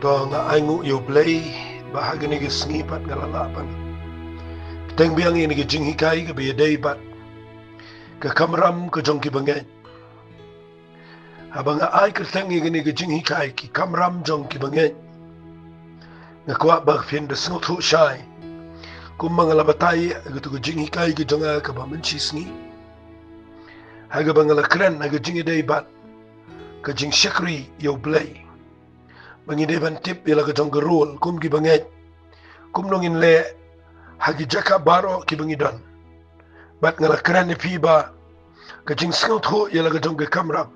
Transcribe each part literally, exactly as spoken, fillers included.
To nga ainguh ïa U Blei ba ha kane ka sngi pat nga la lah ban bteng biang ïa kane ka jinghikai kaba ïadei bad ka kamram ka jong ki bangeit. Haba nga ai kyrteng ïa kane ka jinghikai ki kamram jong ki bangeit, nga kwah ba phin da sngewthuh shai kumba nga la batai ha katu ka jinghikai ka jong nga kaba mynshisngi, ha kaba nga la kren ha ka jingïadei bad ka jingshakri ïa U Blei. Ba ngi dei ban tip ïa la ka jong ka role kum ki bangeit, kumno ngin leh ha ki jaka baroh kiba ngi don. Bad nga la kren ïa phi ba ka jingsngewthuh ïa la ka jong ka kamram,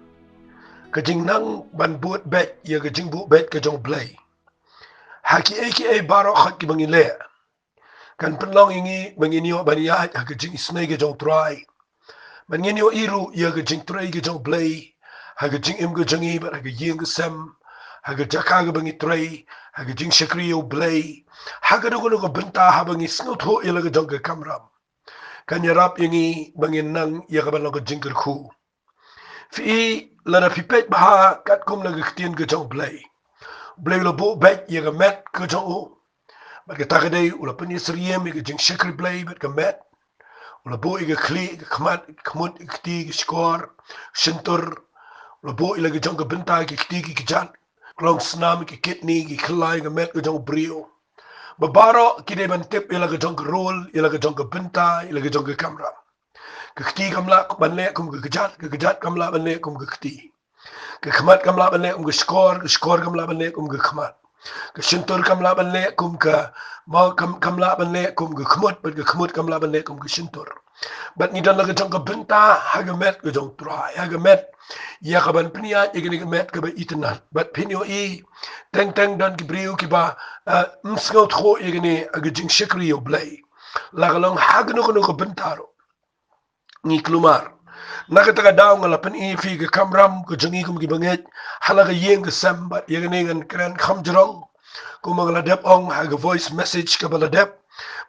ka jingnang ban bud beit ïa ka jingbuh beit ka jong U Blei ha kiei kiei baroh kiba ngi leh, kan pynlong ïa ngi ba ngin ïoh ban ïaid ha ka jingisynei ka jong U Trai. Ba ngin ïohi ruh ïa ka jingtrei ka jong U Blei ha ka jingim ka jong ngi bad ha ka ïing ka sem, ha ka jaka kaba ngi trei, ha ka jingshakri ïa U Blei, ha kano kano ka bynta. Haba ngi sngewthuh ïa la ka jong ka kamram, kan ïarap ïa ngi ba ngin nang ïa kaba long ka jingkyrkhu. Phi i, lada phi peit bha katkum la ka ktien ka jong U Blei, U Blei u la buh beit ïa ka met ka jong u. Bad kata ka dei u la pynïasyriem ïa ka jingshakri Blei bad ka met. U la buh ïa ka khlieh, ka khmat, ka khmut, ka kti, ka shkor, shyntur. U la buh ïa la ka jong ka bynta, ka kti, ka kjat, ka longsnam, ka kidney, ka khyllai, ka met ka jong u briew. Ba baroh ki dei ban tip ïa la ka jong ka role, ïa la ka jong ka bynta, ïa la ka jong ka kamram. Ka kti kam lah ban leh kum ka kjat, ka kjat kam lah ban leh kum ka kti. Ka khmat kam lah ban leh kum ka shkor, ka shkor kam lah ban leh kum ka khmat. Ka shyntur kam lah ban leh kum ka, ma kam, kam lah ban leh kum ka khmut, bad ka khmut kam lah ban leh kum ka shyntur. Bad ngi don la ka jong ka bynta ha ka met ka jong U Trai, ha ka met, ïa ka ban pynïaid ïa kane ka met kaba itynnad. Bad phin ïohi, teng teng don ki briew kiba, eh, ym sngewthuh ïa kane, eh, ka jingshakri ïa U Blei, la ka long ha kano kano ka bynta ruh. Ngi kulmar. Na kata ka daw nga la pyni ïa phi ka kamram ka jong ngi kum ki bangeit ha la ka ïing ka sem, bad ïa kane ngan kren kham jrong, kumba nga la dep ong ha ka voice message kaba la dep.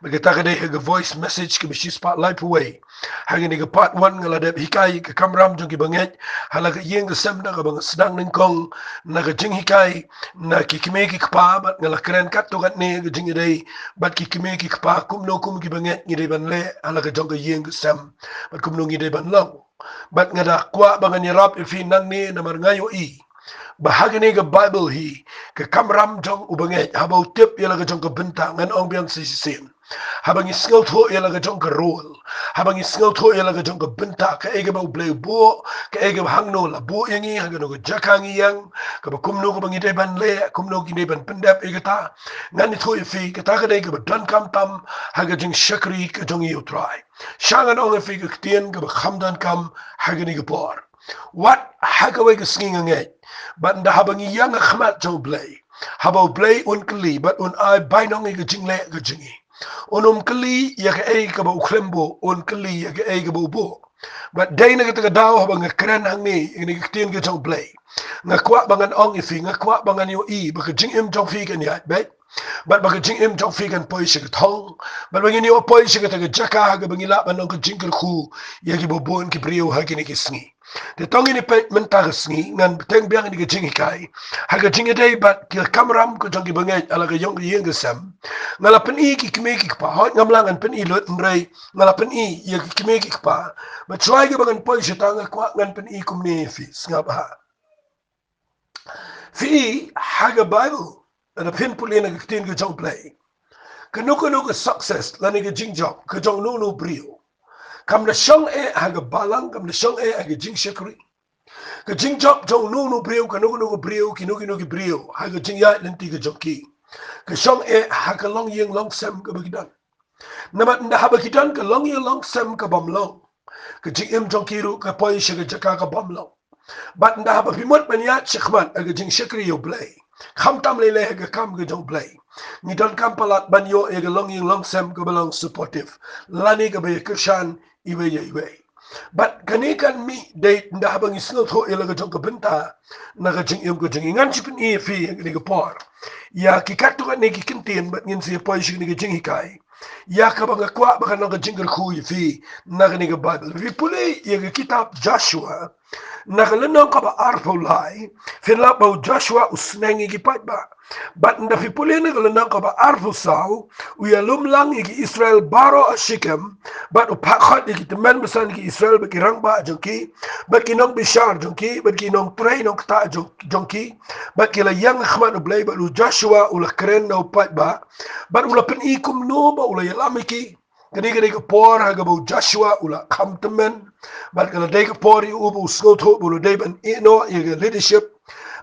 Bad kata ka dei ha ka voice message kaba shispah laiphew wei. Ha kane ka part one nga la dep hikai ka kamram jong ki bangeit ha la ka ïing ka sem, da kaba nga sdang nyngkong na ka jinghikai na ki kmie ki kpa, bad nga la kren katto katne ka jingïadei bad ki kmie ki kpa, kumno kum ki bangeit ngi dei ban leh ha la ka jong ka ïing ka sem, bad kumno ngi dei ban long. Bad nga da kwah ba ngan ïarap ïa phi nangne, namar nga ïohi ba ha kane ka Baibl hi, ka kamram jong u bangeit, haba u tip ïa la ka jong ka bynta, ngan ong biang sa shisien. Haba ngi sngewthuh ïa la ka jong ka role, haba ngi sngewthuh ïa la ka jong ka bynta, kaei kaba U Blei u buh, kaei kaba hangno la buh ïa ngi, ha kano ka jaka ngi ïeng, kaba kumno kaba ngi dei ban leh, kumno ngi dei ban pyndep ïa kata, ngan ïathuh ïa phi, kata ka dei kaba donkam tam ha ka jingshakri ka jong ngi ïa U Trai. Sha ngan ong ïa phi ka ktien kaba kham donkam ha kane ka por. Wat ha kawei ka sngi nga ngeit, bad ynda haba ngi ïeng ha khmat jong U Blei, haba U Blei un kylli bad un ai bainong ïa ka jingleh ka jong ngi, un ym kylli ïa kaei kaba u khlem buh, un kylli ïa kaei kaba u buh. Bad dei na kata ka daw haba nga kren hangne ïa kane ka ktien ka jong U Blei, nga kwah ba ngan ong ïa phi, nga kwah ba ngan ïohi ba ka jingim jong phi kan ïaid beit, bad ba ka jingim jong phi kan poi sha ka thong, bad ba ngin ïoh poi sha kata ka jaka ha kaba ngi lah ban long ka jingkyrkhu ïa kiba bun ki briew ha kine ki sngi. Te to ngin ïa peit mynta ka sngi, ngan bteng biang ïa ka jinghikai ha ka jingïadei bad ka kamram ka jong ki bangeit ha la ka jong ka ïing ka sem. Nga la pyni ki kmie ki kpa, hooid ngam lah ngan pyni lut, hynrei nga la pyni ïa ki kmie ki kpa. Bad shuwa kaba ngan poi shata nga kwah ngan pyni kumne ïa phi, sngap bha. Phi i, ha ka Baibl, lada phin pule na ka ktien ka jong U Blei, kano kano ka success lane ka jingjop ka jong uno uno u briew, kam da shong eh ha ka balang, kam da shong eh ha ka jingshakri. Ka jingjop jong uno uno u briew, kano kano ka briew, kino kino ki briew, ha ka jingïaid lynti ka jong ki, ka shong eh ha ka longïing longsem kaba ki don. Namar ynda haba ki don ka longïing longsem kabym long, ka jingim jong ki ruh ka poi sha ka jaka kabym long. Bad ynda haba phi mut ban ïaid shakhmat ha ka jingshakri ïa U Blei, khamtam lei lei ha ka kam ka jong U Blei, ngi donkam palat ban ïoh ïa ka longïing longsem kaba long supportive, lane kaba ïakyrshan iwei ïa iwei. Bad kane kan mih dei ynda haba ngi sngewthuh ïa la ka jong ka bynta na ka jingim ka jong ngi. Ngan shu pyni ïa phi ha kane ka por ïa ki katto katne ki kyntien bad ngin sa ïa poi sha kane ka jinghikai, ïa kaba nga kwah ba kan long ka jingkyrkhu ïa phi na kane ka Baibl. Phi pule ïa ka kitab Joshua, Na ka lynnong kaba arphew lai, phin lap ba u Joshua u sneng ïa ki paidbah. Bad ynda phi pule na ka lynnong kaba arphew saw, u ïalum lang ïa ki Israel baroh ha Shikem, bad u phah khot ïa ki tymmen basan ki Israel bad ki rangbah jong ki, bad ki nongbishar jong ki, bad ki nongtrei nongktah jong, jong ki, bad ki la ïeng ha khmat u Blei, bad u Joshua u la kren na u paidbah, bad u la pyni kumno ba u la ïalam ïa ki. Kane ka dei ka por ha kaba u Joshua u la kham tymmen. Bad ka la dei ka por ïa u ba u sngewthuh ba u la dei ban ïehnoh ïa ka leadership.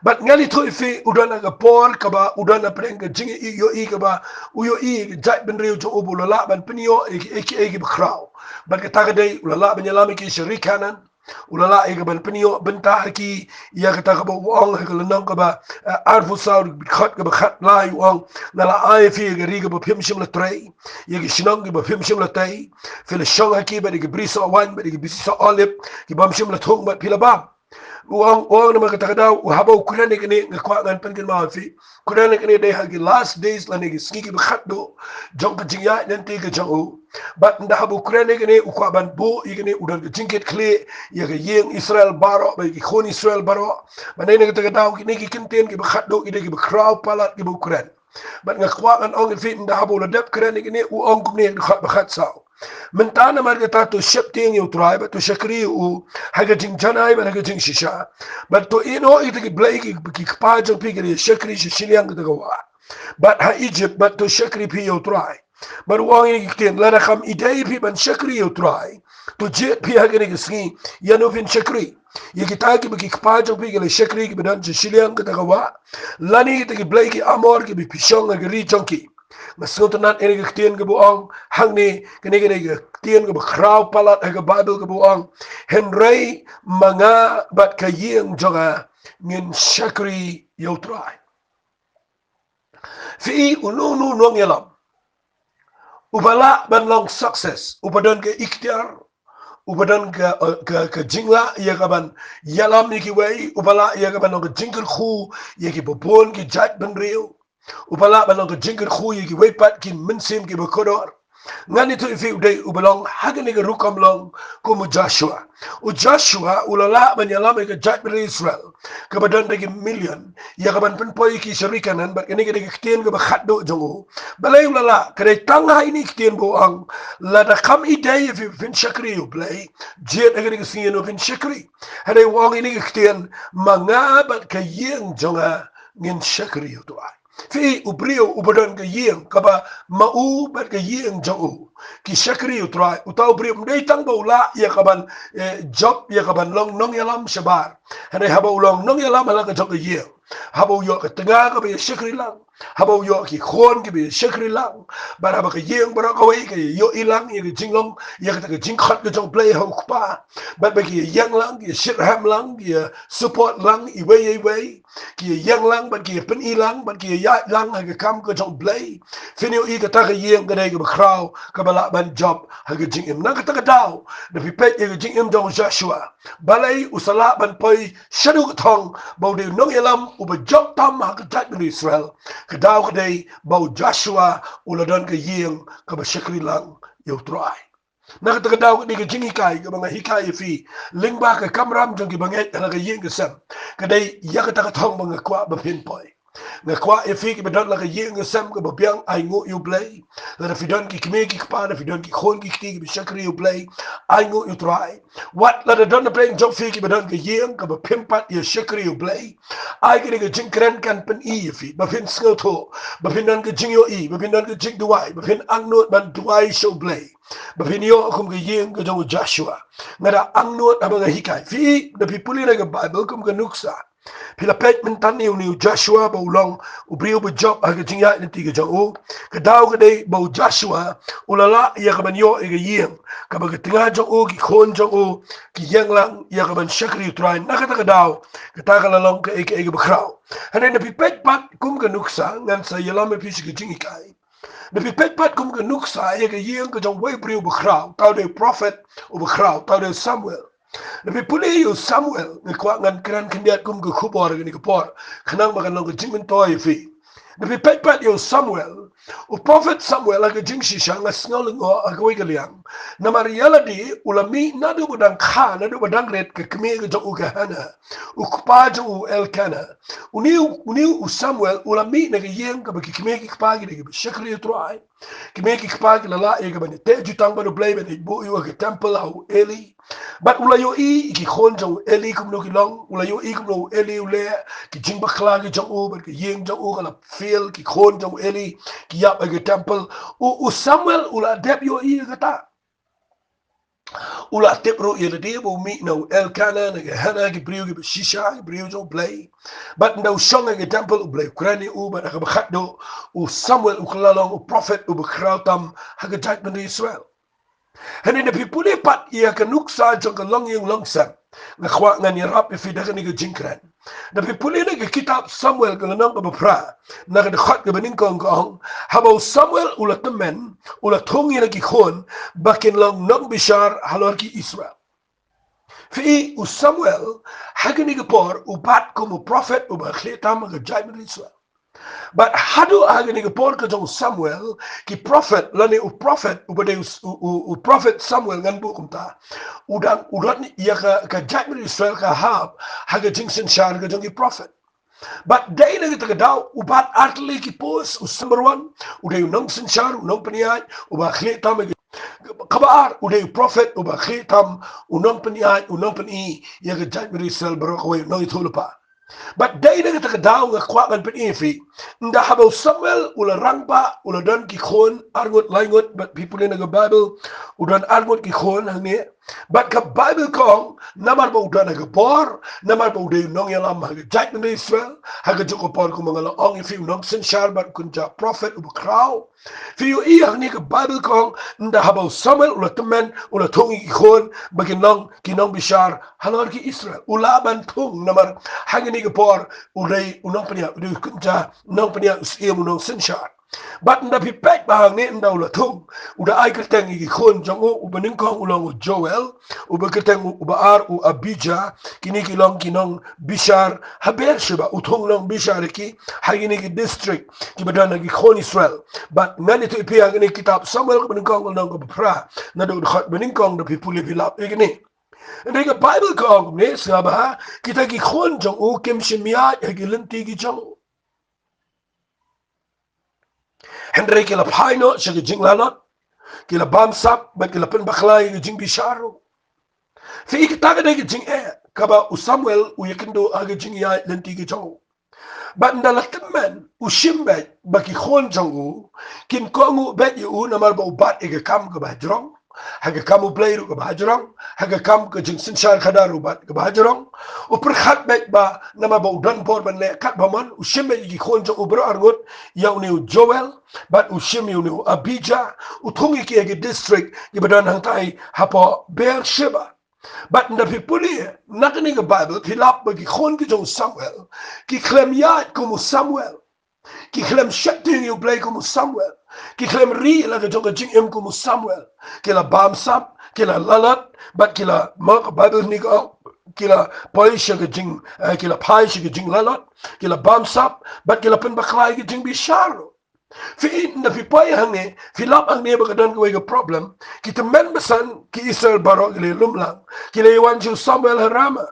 Bad ngan ïathuh ïa phi, u don ha ka por kaba u don hapdeng ka jingïohi kaba u ïohi ïa ka jaitbynriew jong u ba u la lah ban pynïoh ïa kiei kiei kiba khraw. Bad kata ka dei u la lah ban ïalam ïa ki sha ri Kanaan. U la lah ïa ka ban pynïoh bynta ha ki, ïa kata kaba u ong ha ka lynnong kaba, eh, arphew saw, dkhot kaba khatlai, u ong, nga la ai ïa phi ïa ka ri kaba phim shym la trei, ïa ki shnong kiba phim shym la tei. Phi la shong ha ki bad ïa ki bri soh waiñ bad ïa ki bri soh olib, ki bym shym la thung bad phi la bam. U ong, u ong namar kata ka daw, u haba u kren ïa kane, nga kwah ngan pynkynmaw ïa phi. Kren ïa kane dei ha ki last days lane ki sngi kiba khatduh jong ka jingïaid lynti ka jong u. Bad ynda haba u kren ïa kane, u kwah ban buh ïa kane, u don ka jingkitkhlieh ïa ka ïing Israel baroh bad ïa ki khun Israel baroh. Bad na kata ka daw kine ki kyntien kiba khatduh ki dei kiba khraw palat kiba u kren. Bad nga kwah ngan ong ïa phi, ynda haba u la dep kren ïa kine, u ong kumne ha ka dkhot ba khatsaw. Mynta namar kata to sheptieng ïa u Trai bad to shakri ïa u ha ka jingjanai bad ha ka jingshisha. Bad to ïehnoh ïa kita ki blei ki, ki kpa jong phi ki la shakri sha shiliang kata ka wah. Bad ha Egypt bad to shakri phi ïa u Trai. Bad u ong ïa ki ktien, lada kham ïadei ïa phi ban shakri ïa u Trai, to jied phi ha kane ka sngi ïano phin shakri. Ïa kita kiba ki kpa jong phi ki la shakri kiba don sha shiliang kata ka wah, lane kita ki blei ki Amor kiba phi shong ha ka ri jong ki. Nga sngewtynnat ïa kane ka ktien kaba u ong hangne, kane ka dei ka ktien kaba khraw palat ha ka Baibl kaba u ong, hynrei ma nga bad ka ïing jong nga ngin shakri ïa u Trai. Phi i, uno uno u nongïalam uba lah ban long success, uba don ka iktiar, uba don ka, ka, ka jinglah ïa ka ban ïalam ïa kiwei, uba lah ïa ka ban long ka jingkyrkhu ïa kiba bun ki jaitbynriew, uba lah ban long ka jingkyrkhu ïa kiwei pat ki mynsiem kiba kordor. Ngan ïathuh ïa phi, u dei uba long ha kane ka rukom long kum u Joshua. U Joshua u la lah ban ïalam ïa ka jaitbynriew Israel kaba don da ki million ïa ka ban pynpoi ïa ki sha ri Kanaan, bad kane ka dei ka ktien kaba khatduh jong u. Balei u la lah? Ka dei tang ha ine i ktien ba u ong, lada kham ïadei ïa phi phin shakri ïa u Blei, jied ha kane ka sngi ïano phin shakri. Hynrei u ong ine i ktien, ma nga bad ka ïing jong nga ngin shakri ïa u Trai. Phi i, u briew uba don ka ïing kaba ma u bad ka ïing jong u ki shakri ïa u Trai, uta u briew ym dei tang ba u lah ïa ka ban, eh, jop, ïa ka ban long nongïalam shabar. Hynrei haba u long nongïalam ha la ka jong ka ïing, haba u ïoh ka tnga kaba ïa shakri lang, haba u ïoh ki khun kiba ïa shakri lang, bad haba ka ïing baroh kawei ka ïohi lang ïa ka jinglong, ïa kata ka jingkhot ka jong u Blei ha u kpa, bad ba ki ïa ïeng lang, ki ïa shitrhem lang, ki ïa support lang iwei ïa iwei, ki ïa ïeng lang bad ki ïa pyni lang bad ki ïa ïaid lang ha ka kam ka jong u Blei. Phin ïohi kata ka ïing ka dei kaba khraw, kaba lah ban jop ha ka jingim. Na kata ka daw, da phi peit ïa ka jingim jong u Joshua, balei u sa lah ban poi shaduh ka thong ba u dei u nongïalam uba jop tam ha ka jaitbynriew Israel? Ka daw ka dei ba u Joshua u la don ka ïing kaba shakri lang ïa u Trai. Na kata ka daw ka dei ka jinghikai kaba nga hikai ïa phi lyngba ka kamram jong ki bangeit ha la ka ïing ka sem, ka dei ïa kata ka thong ba nga kwah ba phin poi. Nga kwah ïa phi kiba don la ka ïing ka sem kaba biang, ainguh ïa u Blei. Lada phi don ki kmie ki kpa, lada phi don ki khun ki kti kiba shakri ïa u Blei, ainguh ïa u Trai. Wat lada don na pdeng jong phi kiba don ka ïing kaba phim pat ïa shakri ïa u Blei, ai kane ka jingkren kan pyni ïa phi ba phin sngewthuh, ba phin don ka jingïohi, ba phin don ka jingduwai, ba phin angnud ban duwai sha u Blei, ba phin ïoh kum ka ïing ka jong u Joshua. Nga da angnud haba nga hikai. Phi, da phi pule na ka Baibl kum ka nuksa, phi la peit mynta ïa une u Joshua ba u long u briew ba jop ha ka jingïaid lynti ka jong u. Ka daw ka dei ba u Joshua u la lah ïa ka ban ïoh ïa ka ïing kaba ka tnga jong u, ki khun jong u ki ïeng lang ïa ka ban shakri u Trai. Na kata ka daw, kata ka la long kaei kaei kaba khraw. Hynrei da phi peit pat kum ka nuksa, ngan sa ïalam ïa phi sha ka jinghikai. Da phi peit pat kum ka nuksa ïa ka ïing ka jong uwei u briew uba khraw, uta u dei u prophet uba khraw, uta u dei u Samuel. Da phi pule ïa u Samuel, nga kwah ngan kren khyndiat kum ka khubor kane ka por, khnang ba kan long ka jingmyntoi ïa phi. Da phi peit pat ïa u Samuel, u prophet Samuel ha ka jingshisha nga sngew lyngngoh ha kawei ka liang. Namar ïa lade u la mih naduh ba dang kha, naduh ba dang rit ka kmie ka jong u ka Hana, u kpa jong u Elkana. Une u, une u Samuel u la mih na ka ïing kaba ki kmie ki kpa ki dei kiba shakri ïa u Trai. Ki kmie ki kpa ki la lah ïa ka ban ïateh jutang bad U Blei ban ïateh buh ïa u ha ka temple ha u Eli. Bad u la ïohi ïa ki khun jong u Eli kumno ki long, u la ïohi kumno u Eli u leh, ki jingbakla ki jong u, bad ka ïing jong u ka la fail, ki khun jong u Eli ki ïap ha ka temple. U, u Samuel u la dep ïohi ïa kata. U la tip ruh ïa lade ba u mih na u Elkana, na ka Hana, ki briew kiba shisha, ki briew jong U Blei. Bad ynda u shong ha ka temple U Blei u kren ïa u, bad ha kaba khatduh u Samuel u kylla long u prophet uba khraw tam ha ka jaitbynriew Israel. Hangne da phi pule pat ïa ka nuksa jong ka longïing longsem, nga kwah ngan ïarap ïa phi da kane ka jingkren. Da phi pule na ka kitab Samuel ka lynnong kaba phra, na ka dkhot kaba nyngkong ka ong, haba u Samuel u la tymmen, u la thung ïa ki khun ba kin long nongbishar halor ki Israel. Phi i u Samuel ha kane ka por u bat kum u prophet uba khlieh tam ha ka jaitbynriew Israel. Bad haduh ha kane ka por ka jong u Samuel, ki prophet lane u prophet uba dei u, u, u, u prophet Samuel ngan buh kumta, u dang u don ïa ka, ka jaitbynriew Israel ka hap ha ka jingsynshar ka jong ki prophet. Bad dei na kata ka daw u bat ar tylli ki post, u number one u dei u nongsynshar, u nongpynïaid uba khlieh tam ïa ka, kaba ar u dei u prophet uba khlieh tam, u nongpynïaid, u nongpyni ïa ka jaitbynriew Israel baroh kawei, u nongïathuhlypa. Bad dei na kata ka daw nga kwah ngan pyni ïa phi, ynda haba u Samuel u la rangbah, u la don ki khun ar ngut lai ngut, bad phi pule na ka Baibl u don ar ngut ki khun hangne. Bad ka Baibl ka ong namar ba u don ha ka bor, namar ba u dei u nongïalam ha ka jaitbynriew Israel, ha kajuh ka por kumba nga la ong ïa phi u nongsynshar bad u kynja prophet uba khraw. Phi ïohi hangne ka Baibl ka ong, ynda haba u Samuel u la tymmen, u la thung ïa ki khun ba kin long ki nongbishar halor ki Israel. U lah ban thung namar hangne ka por u dei u nongpynïaid, u dei u kynja nongpynïaid, u syiem, u nongsynshar. Bad ynda phi peit ba hangne ynda u la thung, u da ai kyrteng ïa ki khun jong u, uba nyngkong u long u Joel, uba kyrteng u, uba ar u Abijah, kine ki long ki nongbishar ha Beersheba, u thung nongbishar ïa ki ha kine ki district kiba don ha ki khun Israel. Bad ngan ïathuh ïa phi ha kane ka kitab Samuel kaba nyngkong ka lynnong kaba phra, naduh dkhot ba nyngkong da phi pule phi lap ïa kine. Hynrei ka Baibl ka ong kumne, sngap bha, kita ki khun jong u kim shym ïaid ha ki lynti ki jong u. Hynrei ki la phai noh sha ka jinglalot, ki la bamsap, bad ki la pynbakla ïa ka jingbishar ruh. Phi i, kata ka dei ka jingeh kaba u Samuel u ïakynduh ha ka jingïaid lynti ka jong u. Bad ynda la tymmen, u shim beit ba ki khun jong u kin kohnguh beit ïa u namar ba u bat ïa ka kam kaba hajrong, ha ka kam U Blei ruh kaba hajrong, ha ka kam ka jingsynshar khadar ruh bad kaba hajrong. U pyrkhat beit ba namar ba u don bor ban leh katba mon, u shim beit ïa ki khun jong u baroh ar ngut, ïa une u Joel bad u shim ïa une u Abijah, u thung ïa ki ha ki district kiba don hangtai hapoh Beersheba. Bad ynda phi pule na kane ka Baibl phi lap ba ki khun ki jong u Samuel ki khlem ïaid kum u Samuel. Ki khlem sheptieng ïa U Blei kum u Samuel. Ki khlem ri la ka jong ka jingim kum u Samuel. Ki la bamsap, ki la lalot, bad ki la, ma ka Baibl ni ka ong, ki la poi sha ka jing, eh, ki la phai sha ka jinglalot, ki la bamsap, bad ki la pynbakla ïa ka jingbishar ruh. Phi i, ynda phi poi hangne, phi lap hangne ba ka don kawei ka problem. Ki tymmen basan ki Israel baroh ki la lum lang. Ki la ïawan sha u Samuel ha Rama.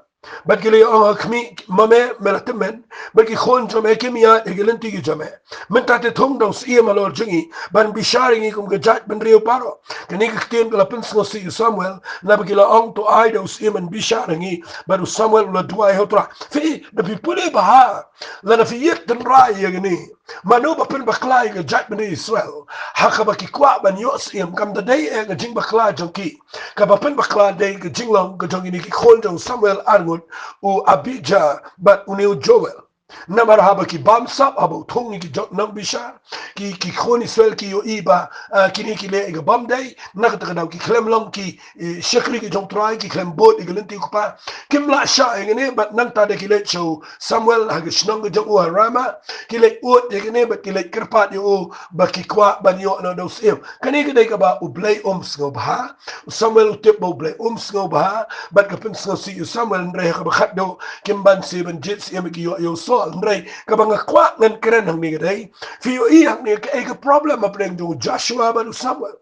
Bad ki la ïa ong ha khmih, ma me, me la tymmen, bad ki khun jong me kim ïaid ha ki lynti ki jong me. Mynta te thung da u syiem halor jong ngi ban bishar ïa ngi kum ka jaitbynriew baroh. Kane ka ktien ka la pynsngewsih ïa u Samuel, naba ki la ong to ai da u syiem ban bishar ïa ngi, bad u Samuel u la duwai ha u Trai. Phi i, da phi pule bha, lada phi ïa tynrai ïa kane, mano ba pynbakla ïa ka jaitbynriew Israel ha kaba ki kwah ban ïoh syiem? Kam da dei eh ka jingbakla jong ki? Kaba pynbakla dei ka jinglong ka jong kine ki khun jong u Samuel ar ngut, u Abijah bad une u Joel. Namar haba ki bamsap, haba u thung ïa ki jong nongbishar, ki, ki khun Israel ki ïohi ba, ah, kine ki leh ïa ka bym dei, na kata ka daw ki khlem long ki, eh, shakri ki jong u Trai, ki khlem bud ïa ka lynti u Kpa. Kim lah shah ïa kane, bad nangta da ki leit sha u Samuel ha ka shnong ka jong u ha Rama, ki leit ud ïa kane bad ki leit kyrpad ïa u ba ki kwah ban ïoh noh da u syiem. Kane ka dei kaba U Blei um sngewbha. U Samuel u tip ba U Blei um sngewbha, bad ka pynsngewsih ïa u Samuel, hynrei ha kaba khatduh kim banse ban jied syiem, ki ïoh ïa u Saul. Hynrei kaba nga kwah ngan kren hangne ka dei, phi ïohi hangne kaei ka problem hapdeng jong u Joshua bad u Samuel.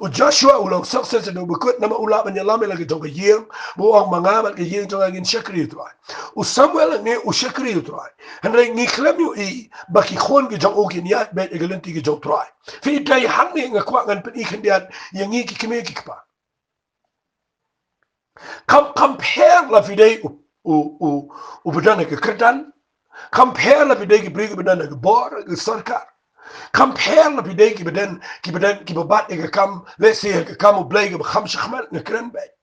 U Joshua u long success haduh ba kut namar u lah ban ïalam ïa la ka jong ka ïing, ba u ong ma nga bad ka ïing jong nga ngin shakri ïa u Trai. U Samuel hangne u shakri ïa u Trai. Hynrei ngi khlem ïohi ba ki khun ki jong u kin ïaid beit ïa ka lynti ka jong u Trai. Phi, dei hangne nga kwah ngan pyni khyndiat ïa ngi ki kmie ki kpa. Kam, kam pher la phi dei u, u, u, uba don ha ka kyrdan. Kam pher la phi dei ki briew kiba don ha ka bor, ha ka sorkar. Kam pher la phi dei kiba don, kiba don, kiba bat ïa ka kam, lehse ha ka kam U Blei kaba kham shakhmat, nga kren beit.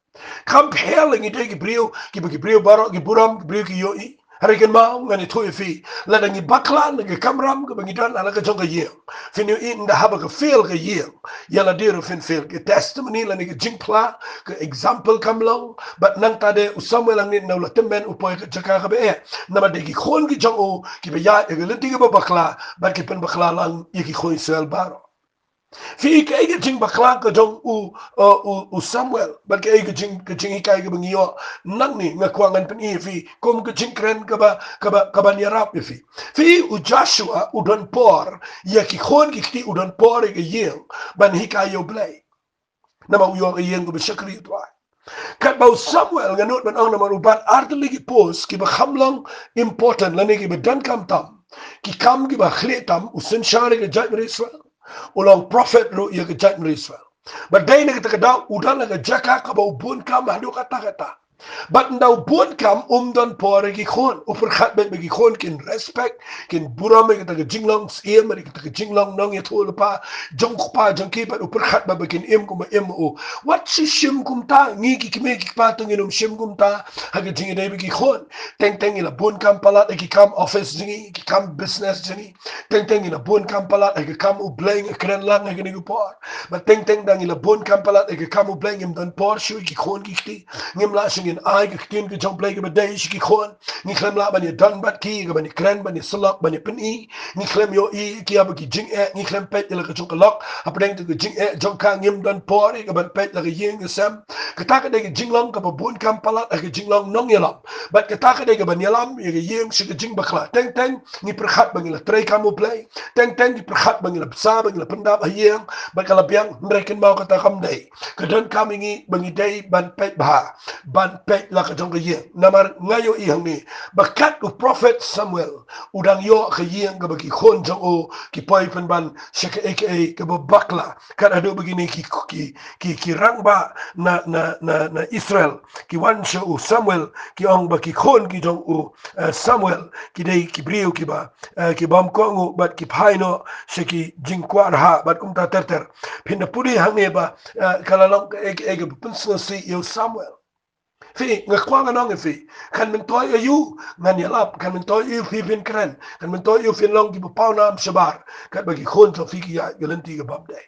Kam pher la ngi dei ki briew, kiba ki briew baroh ki burom, ki briew ki ïohi. Hynrei kynmaw ngan ïathuh ïa phi, lada ngi bakla na ka kamram kaba ngi don ha la ka jong ka ïing, phin ïohi ynda haba ka fail ka ïing, ïa lade ruh phin fail. Ka testimony lane ka jingphla, ka example kam long. Bad nangta de u Samuel hangne ynda u la tymmen u poi ha ka jaka kaba eh. Namar dei ki khun ki jong u kiba ïaid ha ka lynti kaba bakla bad ki pynbakla lang ïa ki khun Israel baroh. Phi, kaei ka jingbakla ka jong u, uh, u, u Samuel bad kaei ka jing, ka jinghikai kaba ngi ïoh nangne, nga kwah ngan pyni ïa phi kum ka jingkren kaba, kaba, kaban ïarap ïa phi. Phi, u Joshua u don por ïa ki khun ki kti, u don por ïa ka ïing ban hikai ïa U Blei. Namar u ïoh ka ïing kaba shakri ïa u Trai. Katba u Samuel, nga nud ban ong, namar u bat ar tylli ki post kiba kham long important lane kiba donkam tam, ki kam kiba khlieh tam. U synshar ïa ka jaitbynriew Israel, u long prophet ruh ïa ka jaitbynriew Israel. Bad dei na kata ka daw u don ha ka jaka kaba u bun kam haduh katta katta. Bad ynda u bun kam um don por ïa ki khun. U pyrkhat beit ba ki khun kin respect, kin burom ïa kata ka jinglong syiem, ïa kata ka jinglong nongïathuh lypa jong u kpa jong ki, bad u pyrkhat ba, ba kin im kumba im u. Wat shu shim kumta, ngi ki kmie ki kpa to ngin ym shim kumta ha ka jingïadei bad ki khun. Teng teng ngi la bun kam palat ha ki kam office jong ngi, ki kam business jong ngi. Teng teng ngi la bun kam palat ha ka kam U Blei, nga kren lang ha kane ka por. Bad teng teng ynda ngi la bun kam palat ha ka kam U Blei, ngim don por shuh ïa ki khun ki kti. Ngim lah shuh ngin ai ka ktien ka jong U Blei kaba dei sha ki khun. Ngi khlem lah ban ïadon bad ki, ka ban ïakren, ban ïasyllok, ban ïapyni. Ngi khlem ïohi ïa ki ha ba ki jingeh, ngi khlem peit ïa la ka jong ka lok. Hapdeng ka jingeh jong ka ngim don por ïa ka ban peit la ka ïing ka sem. Kata ka dei ka jinglong kaba bun kam palat ha ka jinglong nongïalam. Bad kata ka dei kaban ïalam ïa ka ïing sha ka jingbakla. Teng teng ngi pyrkhat ba ngi la trei kam U Blei. Teng teng ngi pyrkhat ba ngi la bsa, ba ngi la pyndap ha ïing, bad ka la biang. Hynrei kynmaw, kata kam dei. Ka donkam ïa ngi ba ngi dei ban peit bha, ban peit la ka jong ka ïing. Namar nga ïohi hangne ba kat u prophet Samuel u dang ïoh ka ïing kaba ki khun jong u ki poi pynban sha kaei kaei kaba bakla. Kat haduh ba kine ki, ki, ki, ki rangbah na, na, na, na Israel ki wan sha u Samuel, ki ong ba ki khun ki jong u, eh, Samuel ki dei ki briew kiba, eh, ki bym kohnguh bad ki phai noh sha ki jingkwah rhah bad kumta ter ter. Phin da pule hangne ba, eh, ka la long kaei kaei kaba pynsngewsih ïa u Samuel. Phi, nga kwah ngan ong ïa phi, kan myntoi aïu ngan ïalap, kan myntoi aïu phi phin kren, kan myntoi aïu phin long kiba pawnam shabar, katba ki khun jong phi ki ïaid ka lynti kaba bymdei.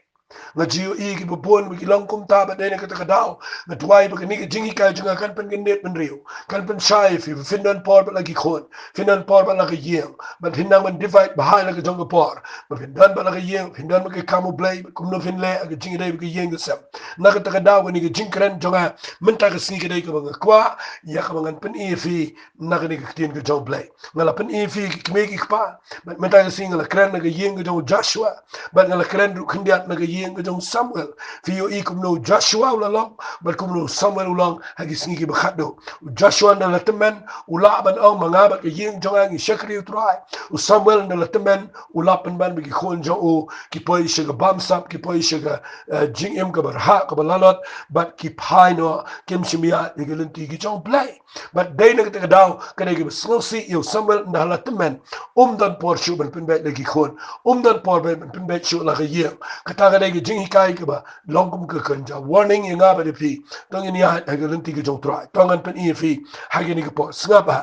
Nga ju ïohi kiba bun ba ki long kumta, bad dei na kata ka daw nga duwai ba kane ka jinghikai jong nga kan pynkyndit bynriew, kan pynshai ïa phi ba phin don por bad la ki khun, phin don por bad la ka ïing, bad phin nang ban divide bha ïa la ka jong ka por, ba phin don bad la ka ïing, phin don bad ka kam U Blei, bad kumno phin leh ha ka jingïadei bad ka ïing ka sem. Na kata ka daw kane ka jingkren jong nga mynta ka sngi ka dei kaba nga kwah ïa kaba ngan pyni ïa phi na kane ka ktien ka jong U Blei. Nga la pyni ïa phi ki kmie ki kpa, bad mynta ka sngi nga la kren na ka ïing ka jong u Joshua, bad nga la kren ruh khyndiat na ka ïing ka jong u Samuel. Phi ïohi kumno u Joshua u la long bad kumno u Samuel u long ha ki sngi kiba khatduh. U Joshua ynda la tymmen u lah ban ong, ma nga bad ka ïing jong nga ngi shakri U Trai. U Samuel ynda la tymmen u lah pynban ba ki khun jong u ki poi sha ka bamsap, ki poi sha ka, eh, jingim kaba rhah, kaba lalot, bad ki phai noh, kim shym ïaid ïa ka lynti ka jong U Blei. Bad dei na kata ka daw ka dei kaba sngewsih ïa u Samuel ynda la tymmen um don por shuh ban pynbeit la ki khun, um don por ban pynbeit shuh la ka ïing. Kata ka dei ka jinghikai kaba long kum ka kynja warning ïa nga bad ïa phi. To ngin ïaid ha ka lynti ka jong U Trai. To ngan pyni ïa phi ha kane ka por. Sngap bha.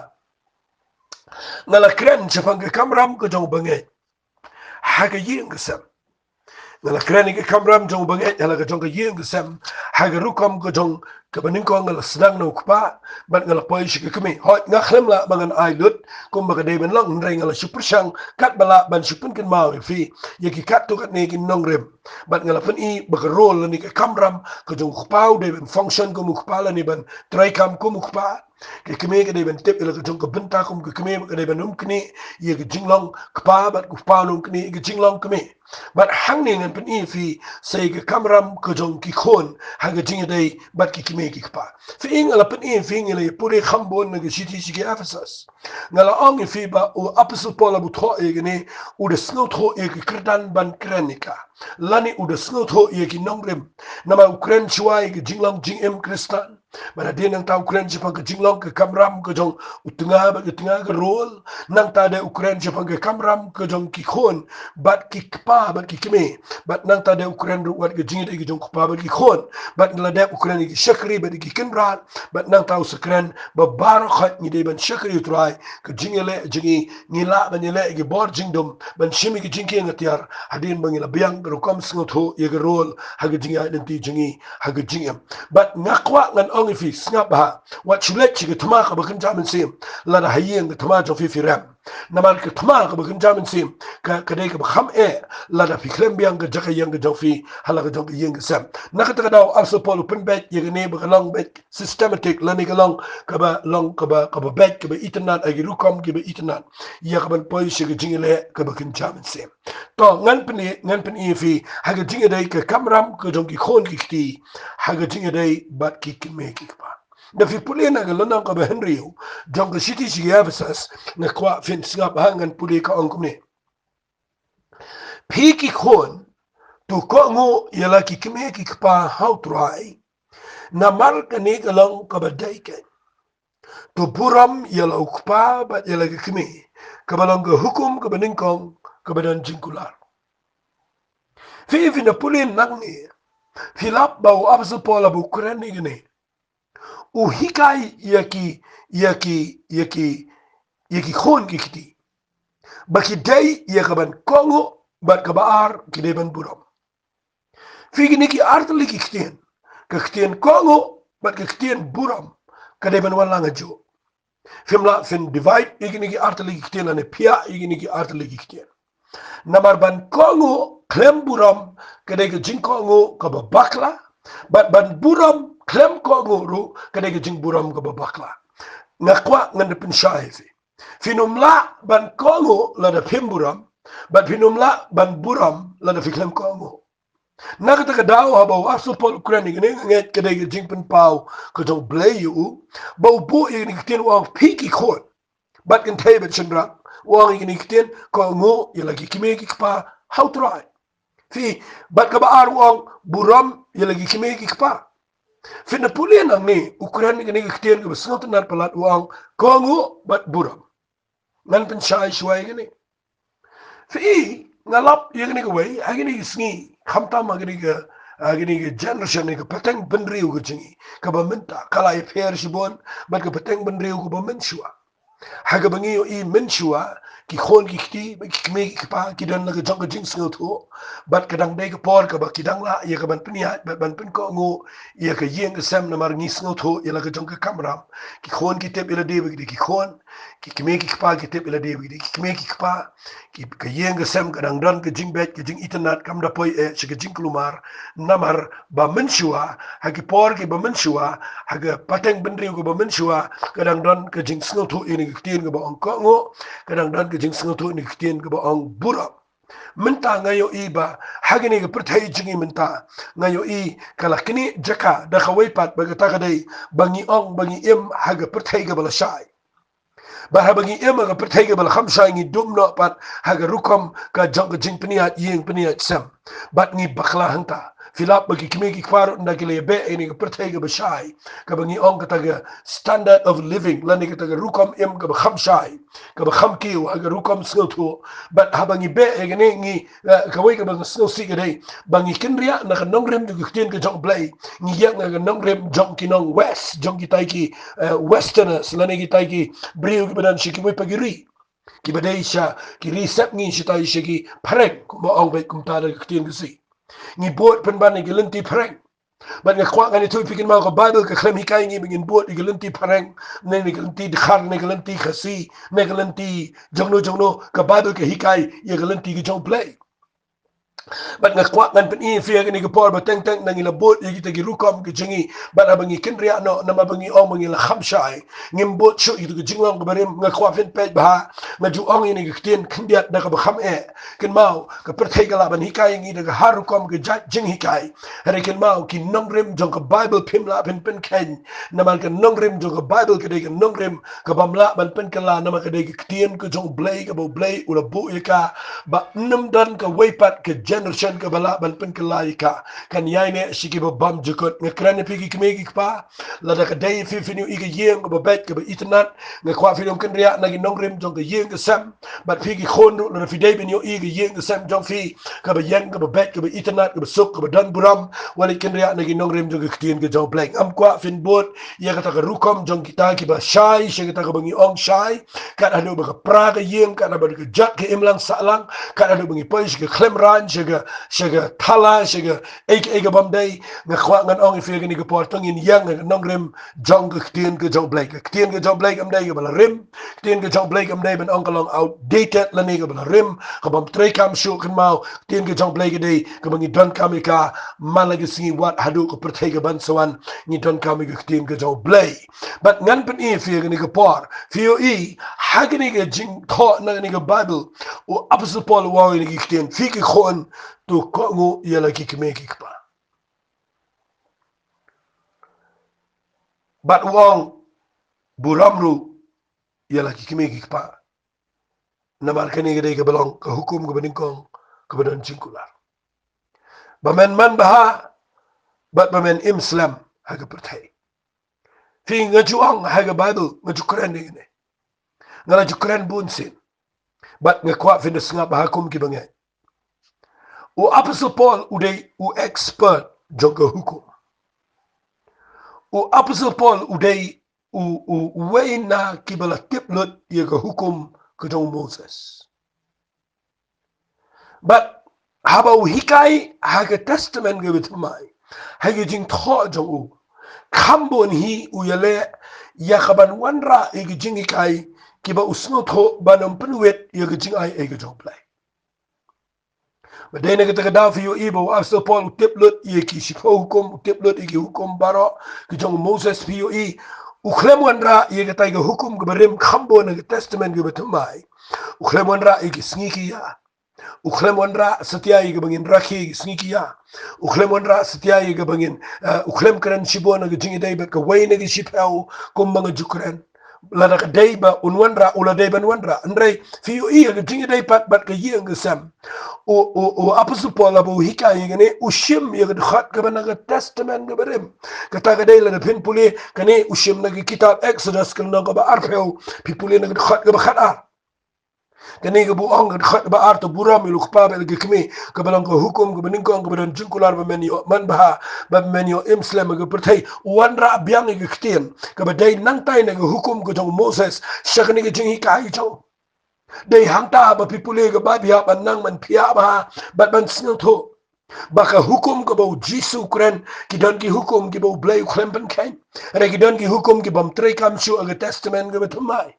Nga la kren shaphang ka kamram ka jong u bangeit ha ka ïing ka sem. Nga la kren ïa ka kamram jong u bangeit ha la ka jong ka ïing ka sem ha ka rukom ka jong Kaba nyngkong nga la sdang na u kpa, bad nga la poi sha ka kmie. Hooid, nga khlem lah ba ngan ai lut kumba ka dei ban long, hynrei nga la shu pyrshang katba lah ban shu pynkynmaw ïa phi ïa ki katto katne ki nongrim. Bad nga la pyni ba ka role lane ka kamram ka jong u kpa u dei ban function kum u kpa lane ban treikam kum u kpa. Ka kmie ka dei ban tip ïa la ka jong ka bynta kum ka kmie, bad ka dei ban ym knieh ïa ka jinglong kpa, bad u kpa un ym knieh ïa ka jinglong kmie. Bad hangne ngan pyni ïa phi sa ïa ka kamram ka jong ki khun ha ka jingïadei bad ki kmie ki kpa. Phi i, nga la pyni ïa phi, ngi la ïa pule kham bun na ka shithi sha ki Ephesus. Nga la ong ïa phi ba u Apostol Paul haba u thoh ïa kane, u da sngewthuh ïa ka kyrdan ban kren ïa ka, lane u da sngewthuh ïa ki nongrim. Namar u kren shuwa ïa ka jinglong jingim Khristan. Bad hadien nangta u kren shaphang ka jinglong ka kamram ka jong u tnga bad ka tnga, ka role. Nangta de u kren shaphang ka kamram ka jong ki khun bad ki kpa bad ki kmie. Bad nangta de u kren ruh wat ka jingïadei ka jong u kpa bad ki khun. Bad la dep u kren ïa ki shakri bad ïa ki kynrad. Bad nangta u sa kren ba baroh khoit ngi dei ban shakri ïa u Trai. Ka jingïaleh jong ngi, ngi lah ban ïaleh ïa ki bor jingdum, ban shim ïa ki jingkieng atiar, hadien ba ngi la biang ka rukom sngewthuh ïa ka role ha ka jingïaid lynti jong ngi ha ka jingim. Bad nga kwah ngan ong ïa phi, sngap bha, wat shu leit sha ka thma kaba kynja mynsiem lada ha ïing ka thma jong phi phi rem. Namar ka thma kaba kynja mynsiem ka, ka dei kaba kham eh lada phi khlem biang ka jaka ïeng ka jong phi ha la ka jong ka ïing ka sem. Na kata ka daw u Apostol Paul u pynbeit ïa kane ba ka long beit systematic, lane ka long kaba long kaba, kaba beit kaba itynnad ha ki rukom kiba itynnad ïa kaban poi sha ka jingïaleh kaba kynja mynsiem. To, ngan pyni, ngan pyni ïa phi ha ka jingïadei ka kamram ka jong ki khun ki kti ha ka jingïadei bad ki kmie ki kpa. Da phi pule na ka lynnong kaba hynriew jong ka shithi sha ki Ephesus, nga kwah phin sngap ha, ngan pule, ka ong kumne: Phi ki khun, to kohnguh ïa la ki kmie ki kpa ha u Trai, namar kane ka long kaba dei keiñ. To burom ïa la u kpa bad ïa la ka kmie, kaba long ka hukum kaba nyngkong kaba don jingkular. Phi, phin da pule nangne, phi lap ba u Apostol Paul haba u kren ïa kane, u hikai ïa ki, ïa ki, ïa ki, ïa ki khun ki kti ba ki dei ïa kaban kohnguh, bad kaba ar ki dei ban burom. Phi, kine ki artylli ki ktien, ka ktien kohnguh bad ka ktien burom, ka dei ban wallam ajuh. Phim lah phin divide ïa kine ki artylli ki ktien lane phiah ïa kine ki artylli ki ktien. Namar ban kohnguh khlem burom ka dei ka jingkohnguh kaba bakla, bad ban burom khlem kohnguh ruh ka dei ka jingburom kaba bakla. Nga kwah ngan da pynshai ïa phi. Phin ym lah ban kohnguh lada phim burom, bad phin ym lah ban burom lada phi khlem kohnguh. Na kata ka daw haba u Apostol Paul u kren ïa kane, nga ngeit ka dei ka jingpynpaw ka jong U Blei ïa u, ba u buh ïa kine ki ktien u ong phi ki khun. Bad kynthei bad shynrang, u ong ïa kine ki ktien, kohnguh ïa la ki kmie ki kpa ha u Trai. Phi, bad kaba ar u ong burom ïa la ki kmie ki kpa. Phin da pule nangne, u kren ïa kine ki ktien kaba sngewtynnad palat, u ong kohnguh bad burom. Ngan pynshai shuwa ïa kane. Phi, nga lap ïa kane kawei, ha kine ki sngi, khamtam ha kine ki, ha kine ki generation, ne ka pateng bynriew ka jong ngi, kaba mynta ka la ïapher shibun bad ka pateng bynriew kaba mynshuwa. Ha kaba ngi ïohi mynshuwa, ki khun ki kti bad ki kmie ki kpa ki don la ka jong ka jingsngewthuh, bad ka dang dei ka por kaba ki dang lah ïa kaban pynïaid bad ban pynkohnguh ïa ka ïing ka sem, namar ngi sngewthuh ïa la ka jong ka kamram. Ki khun ki tip ïa lade ba ki dei ki khun, ki kmie ki kpa ki tip ïa lade ba ki dei ki kmie ki kpa. Ki, ka ïing ka sem ka dang don ka jingbeit ka jingitynnad, kam da poi eh sha ka jingkulmar. Namar ba mynshuwa, ha ki por kiba mynshuwa, ha ka pateng bynriew kaba mynshuwa, ka dang don ka jingsngewthuh ïa kane ka ktien kaba ong kohnguh, ka dang don ka jingsngewthuh ïa kane ka ktien kaba ong burom. Mynta nga ïohi ba ha kane ka pyrthei jong ngi mynta, nga ïohi ka la knieh jaka da kawei pat, ba kata ka dei ba ngi ong ba ngi im ha ka pyrthei kaba lashai. Bad haba ngi im ha ka pyrthei kaba la kham shai, ngi dum noh pat ha ka rukom ka jong ka jingpynïaid ïing pynïaid sem. Bad ngi bakla hangta. Phi lap ba ki kmie ki kpa ruh ynda ki la ïabeh ïa kane ka pyrthei kaba shai, kaba ngi ong kata ka standard of living, lane kata ka rukom im kaba kham shai, kaba kham kiew ha ka rukom sngewthuh. Bad haba ngi beh ïa kane, ngi, eh, kawei kaba nga sngewsih ka dei ba ngi kynriah na ka nongrim jong ka ktien ka jong U Blei, ngi ïeng na ka nongrim jong ki nong West, jong kitai ki, eh, Westerners, lane kitai ki briew kiba don sha kiwei pat ki ri, kiba dei sha ki ri sepngi, shatai sha ki phareng, kumba ong beit kumta da ka ktien Khasi. Ngi bud pynban ïa ki lynti phareng. Bad nga kwah ngan ïathuh ïa phi kynmaw, ka Baibl ka khlem hikai ngi ba ngin bud ïa ka lynti phareng, ne ka lynti dkhar, ne ka lynti Khasi, ne ka lynti jongno jongno. Ka Baibl ka hikai ïa ka lynti ka jong U Blei. Bad nga kwah ngan pyni ïa phi ha kane ka por ba teng teng ngi la bud ïa kita ki rukom ki jong ngi, bad haba ngi kynriah noh, namar ba ngi ong ba ngi la kham shai, ngim bud shuh ïa kita ki jinglong kiba rim. Nga kwah phin peit bha, nga ju ong ïa kane ka ktien khyndiat da kaba kham eh. Kynmaw, ka pyrthei ka lah ban hikai ïa ngi da ka har rukom ka jait jinghikai. Hynrei kynmaw, ki nongrim jong ka Baibl phim lah phin pynkheiñ, namar ka nongrim jong ka Baibl ka dei ka nongrim kabym lah ban pynkylla, namar ka dei ka ktien ka jong U Blei kaba U Blei u la buh ïa ka, ba ym don kawei pat ka generation kaba lah ban pynkylla ïa ka. Kan ïai neh sha kiba bymjukut. Nga kren ïa phi ki kmie ki kpa, lada ka dei phi phin ïohi ka ïing kaba beit kaba itynnad, nga kwah phi ïoh kynriah na ki nongrim jong ka ïing ka sem. Bad phi ki khun ruh, lada phi dei ban ïohi ka ïing ka sem jong phi kaba ïeng, kaba beit, kaba itynnad, kaba suk, kaba don burom, wat leit kynriah na ki nongrim jong ka ktien ka jong U Blei. Ngam kwah phin bud ïa kata ka rukom jong kita kiba shai sha kata kaba ngi ong shai, kat haduh ba ka pra ka ïing, kat haduh ba ka jot ka imlang sahlang, kat haduh ba ngi poi sha ka khlem rang, sha ka, sha ka thala, sha ka ei ka ei ka bym dei. Nga kwah ngan ong ïa phi ha kane ka por, to ngin ïeng ha ka nongrim jong ka ktien ka jong U Blei. Ka ktien ka jong U Blei kam dei kaba la rim. Ktien ka jong U Blei kam dei ban ong ka long outdated lane kaba la rim, kabym treikam shuh. Kynmaw, ktien ka jong U Blei ka dei kaba ngi donkam ïa ka man la ka sngi wat haduh ka pyrthei ka ban sa wan, ngi donkam ïa ka ktien ka jong U Blei. Bad ngan pyni ïa phi ha kane ka por, phi ïohi ha kane ka jingthoh na kane ka Baibl, u Apostol Paul u ong ïa kane ka ktien, phi ki khun, to kohnguh ïa la ki kmie ki kpa. Bad u ong, burom ruh ïa la ki kmie ki kpa. Namar kane ka dei kaba long ka hukum kaba nyngkong kaba don jingkular, ba men manbha bad ba men im slem ha ka pyrthei. Phi, nga ju ong ha ka Baibl, nga ju kren ïa kane, nga la ju kren bun sien. Bad nga kwah phin da sngap bha kum kiba ngeit. U Apostol Paul u dei u expert jong ka hukum. U Apostol Paul u dei u, u, uwei na kiba la tip lut ïa ka hukum ka jong u Moses. Bad haba u hikai ha ka Testament kaba thymmai, ha ka jingthoh jong u, kham bun hi u ïaleh ïa ka ban wanrah ïa ka jinghikai kiba u sngewthuh ban ym pynwit ïa ka jingai ei ka jong U Blei. Ba dei na kata ka daw phi ïohi ba u Apostol Paul u tip lut ïa ki shiphew hukum, u tip lut ïa ki hukum baroh ki jong u Moses. Phi ïohi, u khlem wanrah ïa katai ka hukum kaba rim kham bun na ka Testament kaba thymmai. U khlem wanrah ïa ki sngi ki ïa. U khlem wanrah satia ïa kaba ngin rakhe ïa ki sngi ki ïa. U khlem wanrah satia ïa kaba ngin, eh, u khlem kren shibun na ka jingïadei bad kawei na ki shiphew kumba nga ju kren. Lada ka dei ba un wanrah, u la dei ban wanrah. Hynrei phi ïohi ha ka jingïadei pat bad ka ïing ka sem, u, u, u Apostol Paul haba u hikai ïa kane, u shim ïa ka dkhot kaba na ka Testament kaba rim. Kata ka dei, lada phin pule, kane u shim na ka kitab Exodus, ka lynnong kaba arphew, phi pule na ka dkhot kaba khatar. Kane kaba u ong, ka dkhot ba ar, to burom ïa la u kpa bad ïa la ka kmie, kaba long ka hukum kaba nyngkong kaba don jingkular, ba men ïoh manbha bad ba men ïoh im slem ha ka pyrthei. U wanrah biang ïa ka ktien kaba dei nangtai na ka hukum ka jong u Moses sha kane ka jinghikai jong u. Dei hangta ba phi pule ka Baibl, ban nang ban phiah bha bad ban sngewthuh ba ka hukum kaba u Jisu u kren, ki don ki hukum kiba U Blei u khlem pynkheiñ. Hynrei ki don ki hukum ki bym treikam shuh ha ka Testament kaba thymmai.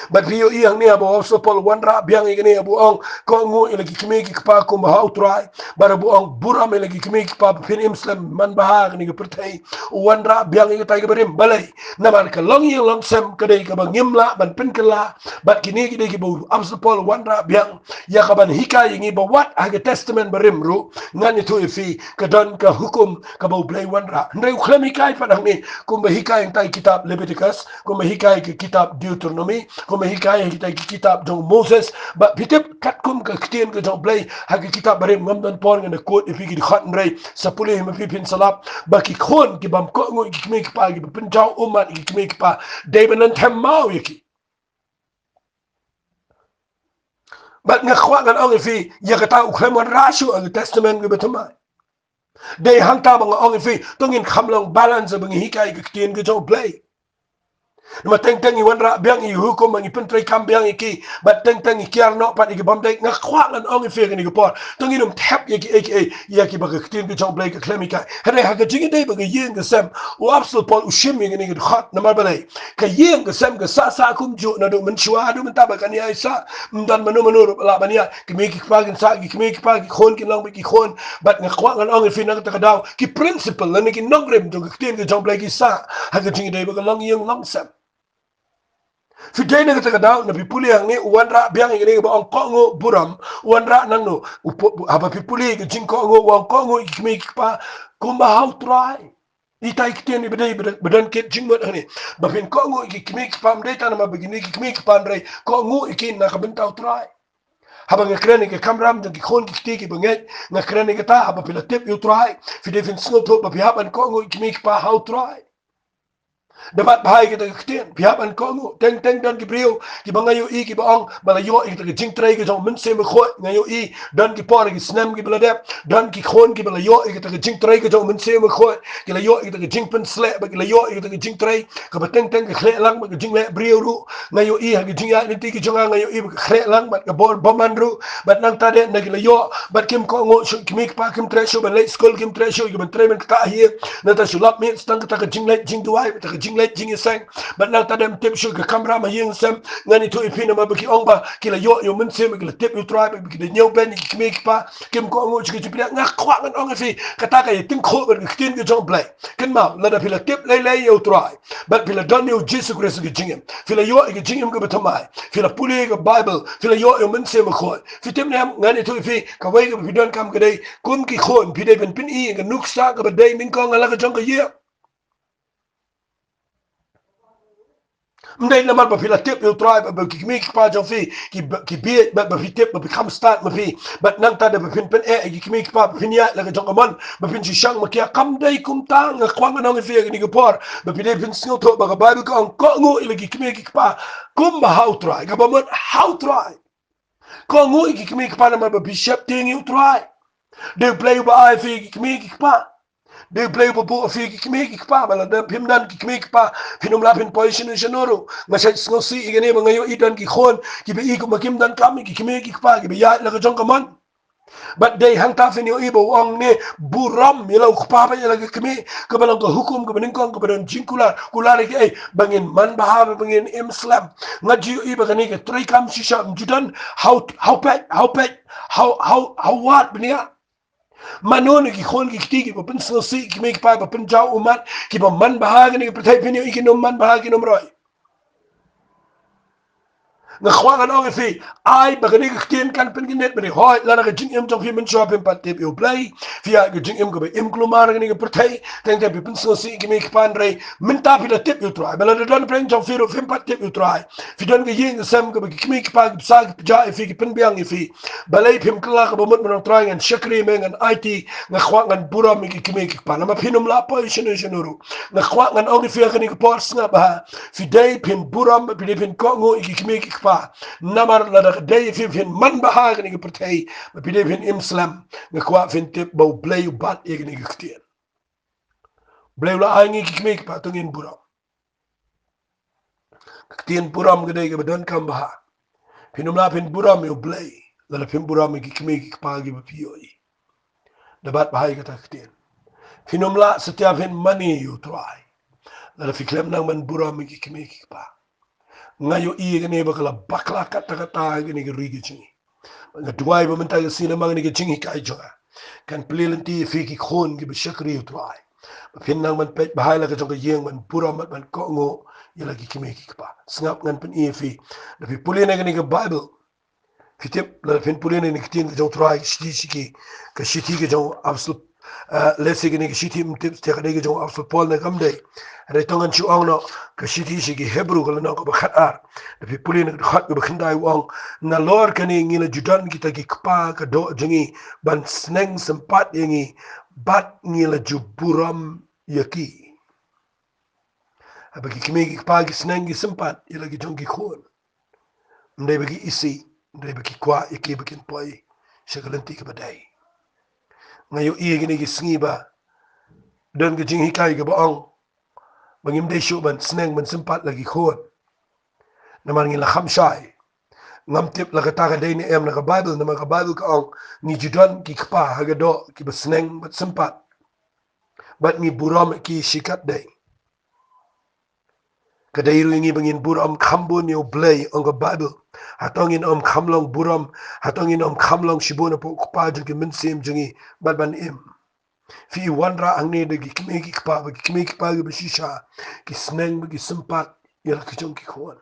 Bad phi ïohi hangne haba u Apostol Paul u wanrah biang ïa kane, haba u ong, kohnguh ïa la ki kmie ki kpa kumba ha U Trai. Bad haba u ong, burom ïa la ki kmie ki kpa, ba phin im slem manbha ha kane ka pyrthei. U wanrah biang ïa katai kaba rim. Balei? Namar ka longïing longsem ka dei kaba ngim lah ban pynkylla. Bad kine ki dei kiba u Apostol Paul u wanrah biang ïa ka ban hikai ïa ngi ba wat ha ka Testament ba rim ruh, ngan ïathuh ïa phi, ka don ka hukum kaba U Blei u wanrah. Hynrei u khlem hikai pat hangne, kumba hikai hangtai kitab Leviticus, kumba hikai ka kitab Deuteronomy, kumba hikai ha kitai ki kitab jong u Moses. Bad phi tip, katkum ka ktien ka jong U Blei ha ka kitab barim, ngam don por ngan da quote ïa phi ki dkhot, hynrei sa pule hi ma phi phin sa lap ba ki khun ki bym kohnguh ïa ki kmie ki kpa, kiba pynjaw ummat ïa ki kmie ki kpa, dei ban ym them maw ïa ki. Bad nga kwah ngan ong ïa phi, ïa kata u khlem wanrah shuh ha ka Testament kaba thymmai. Dei hangta ba nga ong ïa phi, to ngin kham long balance haba ngi hikai ka ktien ka jong U Blei. Namar teng teng ngi wanrah biang ïa ki hukum, ngi pyntreikam biang ïa ki, bad teng teng ngi kiar noh pat ïa ki bymdei. Nga kwah ngan ong ïa phi ha kane ka por, to ngin ym thep ïa ki, ïa ki, ïa ki ba ka ktien ka jong Blei ka khlem ïa ka. Hynrei ha ka jingïadei bad ka ïing ka sem, u Apostol Paul u shim ïa kane ka dkhot, namar balei? Ka ïing ka sem ka sah sah kumjuh naduh mynshuwa haduh mynta, bad kan ïai sah. Ym don mano mano ruh ba lah ban ïaid. Ki kmie ki kpa kin sah, ki kmie ki kpa, ki khun kin long bad ki khun. Bad nga kwah ngan ong ïa phi na kata ka daw, ki principle lane ki nongrim jong ka ktien ka jong Blei ki sah ha ka jingïadei bad ka longïing longsem. Phi dei na kata ka daw, na phi pule hangne, u wanrah biang ïa kane kaba ong kohnguh burom, u wanrah nangno? U pu-, u, haba phi pule ka jingkohnguh, u ong kohnguh ïa ki kmie ki kpa kumba ha U Trai. Ita i ktien iba dei, ba don, ba don kit jingmut hangne. Ba phin kohnguh ïa ki kmie ki kpa, ym dei tang namar ba kine ki kmie ki kpa, hynrei kohnguh ïa ki na ka bynta U Trai. Haba nga kren ïa ka kamram jong ki khun ki kti kiba ngeit, nga kren ïa kata, haba phi la tip ïa U Trai, phi dei phin sngewthuh ba phi hap ban kohnguh ïa ki kmie ki kpa ha U Trai. Da bat bha ïa kata ka ktien, phi hap ban kohnguh. Teng teng don ki briew kiba nga ïohi kiba ong ba la ïoh ïa kata ka jingtrei ka jong U Mynsiem Bakhuid, nga ïohi. Don ki por, ki snem kiba la dep, don ki khun kiba la ïoh ïa kata ka jingtrei ka jong U Mynsiem Bakhuid, ki la ïoh ïa kata ka jingpynsleh, bad ki la ïoh ïa kata ka jingtrei kaba teng teng ka khleh lang bad ka jingleh briew ruh. Nga ïohi ha ka jingïaid lynti ka jong nga, nga ïohi ba ka khleh lang bad ka bor bymman ruh. Bad nangta de na ki la ïoh, bad kim kohnguh shuh, ki kmie ki kpa kim treh shuh ban leit skul, kim treh shuh ïa ki ban trei ban ktah hi. Nangta shu lap miet tang kata ka jingleit jingduwai, kata ka jingleit jingïaseng. Bad nangta de ym tip shuh ka kamram ha ïing sem. Ngan ïathuh ïa phi namar ba ki ong ba ki la ïoh ïa U Mynsiem, ki la tip ïa U Trai, ba ki da ñiewbeiñ ïa ki kmie ki kpa, kim kohnguh shuh ka jingpynïaid. Nga kwah ngan ong ïa phi, kata ka ïatyngkhuh bad ka ktien ka jong U Blei. Kynmaw, lada phi la tip lei lei ïa U Trai, bad phi la don ïa U Jisu Khrist ka jingim, phi la ïoh ïa ka jingim kaba thymmai, phi la pule ïa ka Baibl, phi la ïoh ïa U Mynsiem Bakhuid. Phi tip ne em, ngan ïathuh ïa phi, kawei kaba phi donkam ka dei, kum ki khun, phi dei ban pyni ïa ka nuksa kaba dei nyngkong ha la ka jong ka ïing. Ym dei namar ba phi la tip ïa U Trai, ba, ba ki kmie ki kpa jong phi ki ba, ki bieit, ba, ba phi tip ba phi kham stad ma phi, bad nangta de ba phin pyneh ïa ki kmie ki kpa, ba phin ïaid la ka jong ka mon, ba phin shu shang ma ki. Kam dei kumta. Nga kwah ngan ong ïa phi ha kane ka por ba phi dei phin sngewthuh ba ka Baibl ka ong kohnguh ïa la ki kmie ki kpa kumba ha U Trai, kaba mut ha U Trai. Kohnguh ïa ki kmie ki kpa namar ba phi sheptieng ïa U Trai. Dei U Blei uba ai ïa phi ki kmie ki kpa. Dei U Blei uba buh ïa phi ki kmie ki kpa. Ba lada phim don ki kmie ki kpa, phin ym lah phin poi shano shano ruh. Nga shait sngewsih ïa kane ba nga ïohi don ki khun kiba i kumba kim donkam ïa ki kmie ki kpa, kiba ïaid la ka jong ka mon. Bad dei hangta phin ïohi ba u ong ne, burom ïa la u kpa bad ïa la ka kmie, kaba long ka hukum kaba nyngkong kaba don jingkular. Kular ïa kaei? Ba ngin manbha bad ba ngin im slem. Nga ju ïohi ba kane ka treikam shisha ym ju don ha u, ha u peit, ha u peit, ha u, ha u, ha u wad bniah. Mano na ki khun ki kti kiba pynsngewsih ïa ki kmie ki kpa, ba pynjaw ummat, kiba manbha ïa kane ka pyrthei, phin ïohi kin ym manbha, kin ym roi? Nga kwah ngan ong ïa phi, ai ba kane ka ktien kan pynkyndit bad phi. Hooid, lada ka jingim jong phi mynshuwa phim pat tip ïa U Blei, phi ïaid ka jingim kaba im kulmar ha kane ka pyrthei, teng teng phi pynsngewsih ïa ki kmie ki kpa, hynrei mynta phi la tip ïa U Trai. Ba lada don pyrshah jong phi ruh phim pat tip ïa U Trai, phi don ka ïing ka sem kaba ki kmie ki kpa ki bsa ki pjah ïa phi, ki pynbiang ïa phi. Balei phim kylla kaba mut, Mynnong Trai, ngan shakri me, ngan aiti, nga kwah ngan burom ïa ki kmie ki kpa. Namar phin ym lah poi shano shano ruh. Nga kwah ngan ong ïa phi ha kane ka por, sngap bha. Phi dei phin burom, phi dei phin kohnguh ïa ki kmie ki kpa. Namar lada ka dei phi phin manbha ha kane ka pyrthei, ba phi dei phin im slem, nga kwah phin tip ba U Blei u bat ïa kane ka ktien. U Blei u la ai ngi ki kmie ki kpa, to ngin burom. Ka ktien burom ka dei kaba donkam bha. Phin ym lah phin burom ïa U Blei lada phim burom ïa ki kmie ki kpa kiba phi ïohi. Da bat bha ïa kata ka ktien. Phin ym lah satia phin mane ïa U Trai lada phi khlem nang ban burom ïa ki kmie ki kpa. Nga ïohi ïa kane ba ka la bakla katta katta ha kane ka ri ka jong ngi. Nga duwai ba mynta ka sngi namar kane ka jinghikai jong nga, kan plie lynti ïa phi ki khun kiba shakri ïa U Trai, ba phin nang ban peit bha ïa la ka jong ka ïing, ban burom bad ban kohnguh ïa la ki kmie ki kpa. Sngap, ngan pyni ïa phi. Da phi pule na kane ka Baibl, phi tip, lada phin pule na kane ka ktien ka jong U Trai, ka shithi sha ki, ka shithi ka jong u Apostol, eh, lehse kane ka shithi ym tip satia ka dei ka jong u Apostol Paul ne kam dei. Hynrei to ngan shu ong noh, ka shithi sha ki Hebru ka lynnong kaba khatar, da phi pule na ka dkhot kaba khyndai, u ong, nalor kane ngi la ju don kita ki kpa ka doh jong ngi ban sneng sympat ïa ngi, bad ngi la ju burom ïa ki. Haba ki kmie ki kpa ki sneng ki sympat ïa la ki jong ki khun, ym dei ba ki isih, ym dei ba ki kwah ïa ki ba kin poi sha ka lynti kaba dei. Nga ïohi ïa kine ki sngi ba don ka jinghikai kaba ong, ba ngim dei shuh ban sneng ban sympat la ki khun. Namar ngi la kham shai. Ngam tip la kata ka dei ne em na ka Baibl, namar ka Baibl ka ong ngi ju don ki kpa ha ka doh kiba sneng bad sympat. Bad ngi burom ki shikatdei. Ka dei ruh ïa ngi ba ngin burom kham bun ïa U Blei, ong ka Baibl. Hato ngin ym kham long burom, hato ngin ym kham long shibun hapoh u kpa jong ki mynsiem jong ngi, bad ban im. Phi i wanrah hangne da ki kmie ki kpa, ba ki kmie ki kpa kiba shisha ki sneng bad ki sympat ïa la ki jong ki khun.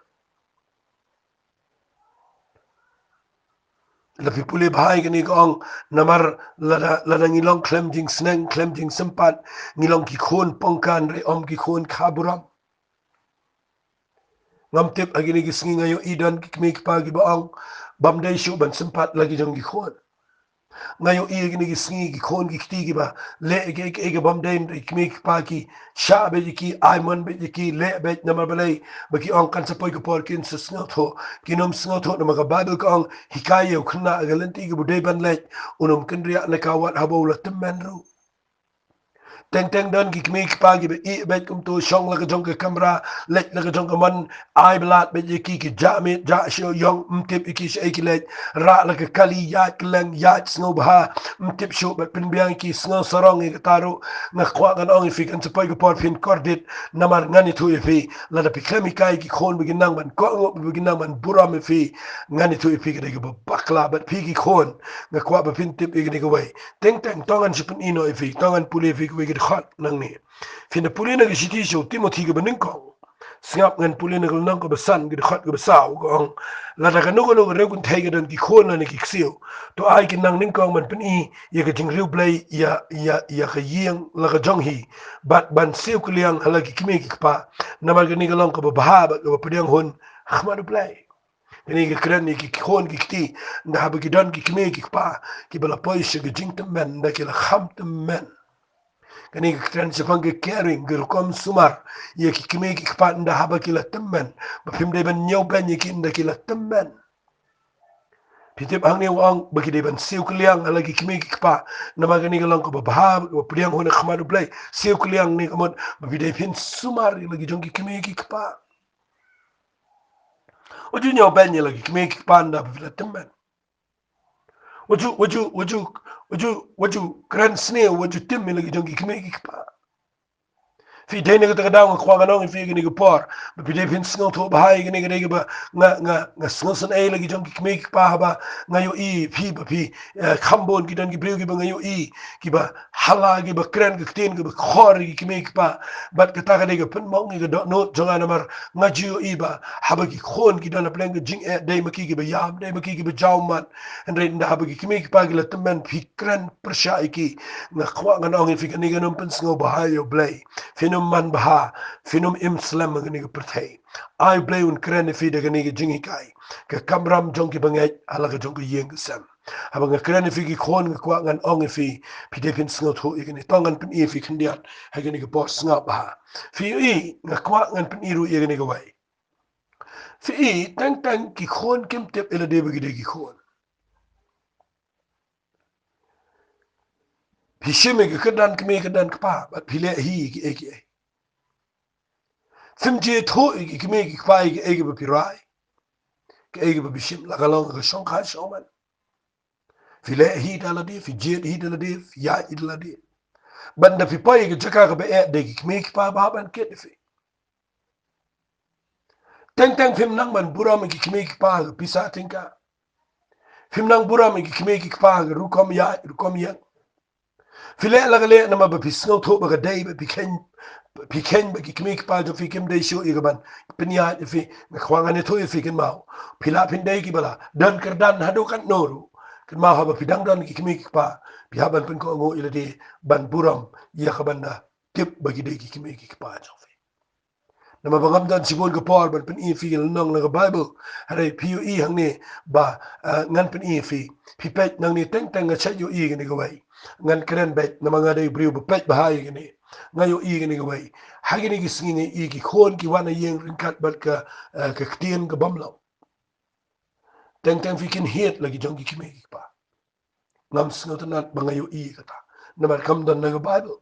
La phi pule bha ïa kane ka ong, namar lada, lada ngi long khlem jingsneng, khlem jingsympat, ngi long ki khun pongkan re, ym ki khun kha burom. Ngam tip ha kine ki sngi nga ïohi don ki kmie ki kpa kiba ong bym dei shuh ban sympat la ki jong ki khun. Nga ïohi ha kine ki sngi ki khun ki kti kiba leh ki, ki, ki bym dei, ki kmie ki kpa ki shah beit ïa ki, ai mon beit ïa ki, leh beit. Namar balei? Ba ki ong kan sa poi ka por kin sa sngewthuh. Kin ym sngewthuh namar ka Baibl ka ong, hikai ïa u khynnah ha ka lynti kaba u dei ban leit, un ym kynriah na ka wat haba u la tymmen ruh. Teng teng don ki kmie ki kpa kiba ïeh beit kumto, shong la ka jong ka kamra, leit la ka jong ka mon, ai ba lad beit ïa ki, ki jah miet jah shuh, ym tip ïa ki shaei ki leit, rah la ka kali, ïaid kylleng, ïaid sngewbha, ym tip shuh bad pynbiang ïa ki, sngewsarong ïa kata ruh. Nga kwah ngan ong ïa phi, kan sa poi ka por phin kordit, namar ngan ïathuh ïa phi, lada phi khlem hikai ïa ki khun ba kin nang ban kohnguh, ba kin nang ban burom ïa phi, ngan ïathuh ïa phi ka dei kaba bakla. Bad phi ki khun, nga kwah ba phin tip ïa kane kawei. Teng teng, to ngan sa pyni noh ïa phi, to ngan pule ïa phi kawei ka dkhot nangne. Phin da pule na ka shithi sha u Timothi kaba nyngkong. Sngap, ngan pule na ka lynnong kaba san, ka dkhot kaba saw, ka ong, lada kano kano ka riewkynthei ka don ki khun lane ki ksiew, to ai kin nang nyngkong ban pyni ïa ka jingriewblei ïa, ïa, ïa ka ïing la ka jong hi, bad ban siew kylliang ha la ki kmie ki kpa. Namar kane ka long kaba bha bad kaba pdiang hun ha khmat U Blei. Kane ka kren ïa ki khun ki kti, ynda haba ki don ki kmie ki kpa kiba la poi sha ka jingtymmen, ynda ki la kham tymmen. Kane ka kren shaphang ka caring, ka rukom sumar ïa ki kmie ki kpa ynda haba ki la tymmen, ba phim dei ban ñiewbeiñ ïa ki ynda ki la tymmen. Phi tip hangne u ong ba ki dei ban siew kylliang ha la ki kmie ki kpa, namar kane ka long kaba bha, kaba pdiang hun ha khmat U Blei. Siew kylliang ne ka mut ba phi dei phin sumar ïa la ki jong ki kmie ki kpa. Wat ju ñiewbeiñ ïa la ki kmie ki kpa ynda ba phi la tymmen. Wat ju, wat ju, wat ju, wat ju, wat ju kren sniew, wat ju tim ïa la ki jong ki kmie ki kpa. Phi dei na kata ka daw, nga kwah ngan ong ïa phi kane ka por, ba phi dei phin sngewthuh bha ïa kane ka dei kaba nga, nga, nga sngewsynei la ki jong ki kmie ki kpa, haba nga ïohi phi, ba phi, eh, kham bun ki don ki briew kiba nga ïohi kiba hala, kiba kren ka ktien kaba khor ïa ki kmie ki kpa. Bad kata ka dei ka pynmong ïa ka dohnud jong nga, namar nga ju ïohi ba haba ki khun ki don ha pleng ka jingeh, dei ma ki kiba ïam, dei ma ki kiba jaw mat. Hynrei ynda haba ki kmie ki kpa ki la tymmen, phi kren pyrshah ïa ki, nga kwah ngan ong ïa phi, kane kan ym pynsngewbha ïa U Blei. Phin ym man bha, phin ym im slem ha kane ka pyrthei. Ai U Blei un kren ïa phi da kane ka jinghikai, ka kamram jong ki bangeit ha la ka jong ka ïing ka sem. Haba nga kren ïa phi ki khun, nga kwah ngan ong ïa phi, phi dei phin sngewthuh ïa kane. To ngan pyni ïa phi khyndiat ha kane ka por, sngap bha. Phi ïohi, nga kwah ngan pyni ruh ïa kane kawei. Phi i, teng teng ki khun kim tip ïa lade ba ki dei ki khun. Phi shim ïa ki kyrdan kmie kyrdan kpa, bad phi leh hi ïa kiei kiei. Phim jied thuh ïa ki kmie ki kpa ïa kiei kiba phi rai, kiei kiba phi shim, la ka long ka shongkha shongman. Phi leh hi da lade, phi jied hi da lade, phi ïaid hi da lade. Bad ynda phi poi ïa ka jaka kaba eh, dei ki kmie ki kpa ba hap ban kit ïa phi. Teng teng phim nang ban burom ïa ki kmie ki kpa ha ka pisa tyngka. Phim nang burom ïa ki kmie ki kpa ha ka rukom ïaid, rukom ïeng. Phi leh la ka leh namar ba phi sngewthuh ba ka dei, ba phi kheiñ, phi kheiñ ba ki kmie ki kpa jong phi kim dei shuh ïa ka ban pynïaid ïa phi. Nga kwah ngan ïathuh ïa phi kynmaw, phi lah phin dei kiba la don kyrdan haduh katno ruh, kynmaw haba phi dang don ki kmie ki kpa, phi hap ban pynkohnguh ïa lade ban burom ïa ka ban da tip ba ki dei ki kmie ki kpa jong phi. Namar ba ngam don shibun ka por ban pyni ïa phi lynnong na ka Baibl, hynrei phi ïohi hangne ba, eh, ngan pyni ïa phi. Phi peit nangne, teng teng nga shait ïohi ïa kane kawei. Ngan kren beit namar nga dei briew ba peit bha ïa kane. Nga ïohi ïa kane kawei. Ha kine ki sngi nga ïohi ki khun ki wan ha ïing ryngkat bad ka, eh, ka ktien ka bym long. Teng teng phi kynhied la ki jong ki kmie ki kpa. Ngam sngewtynnat ba nga ïohi ïa kata, namar kam don na ka Baibl.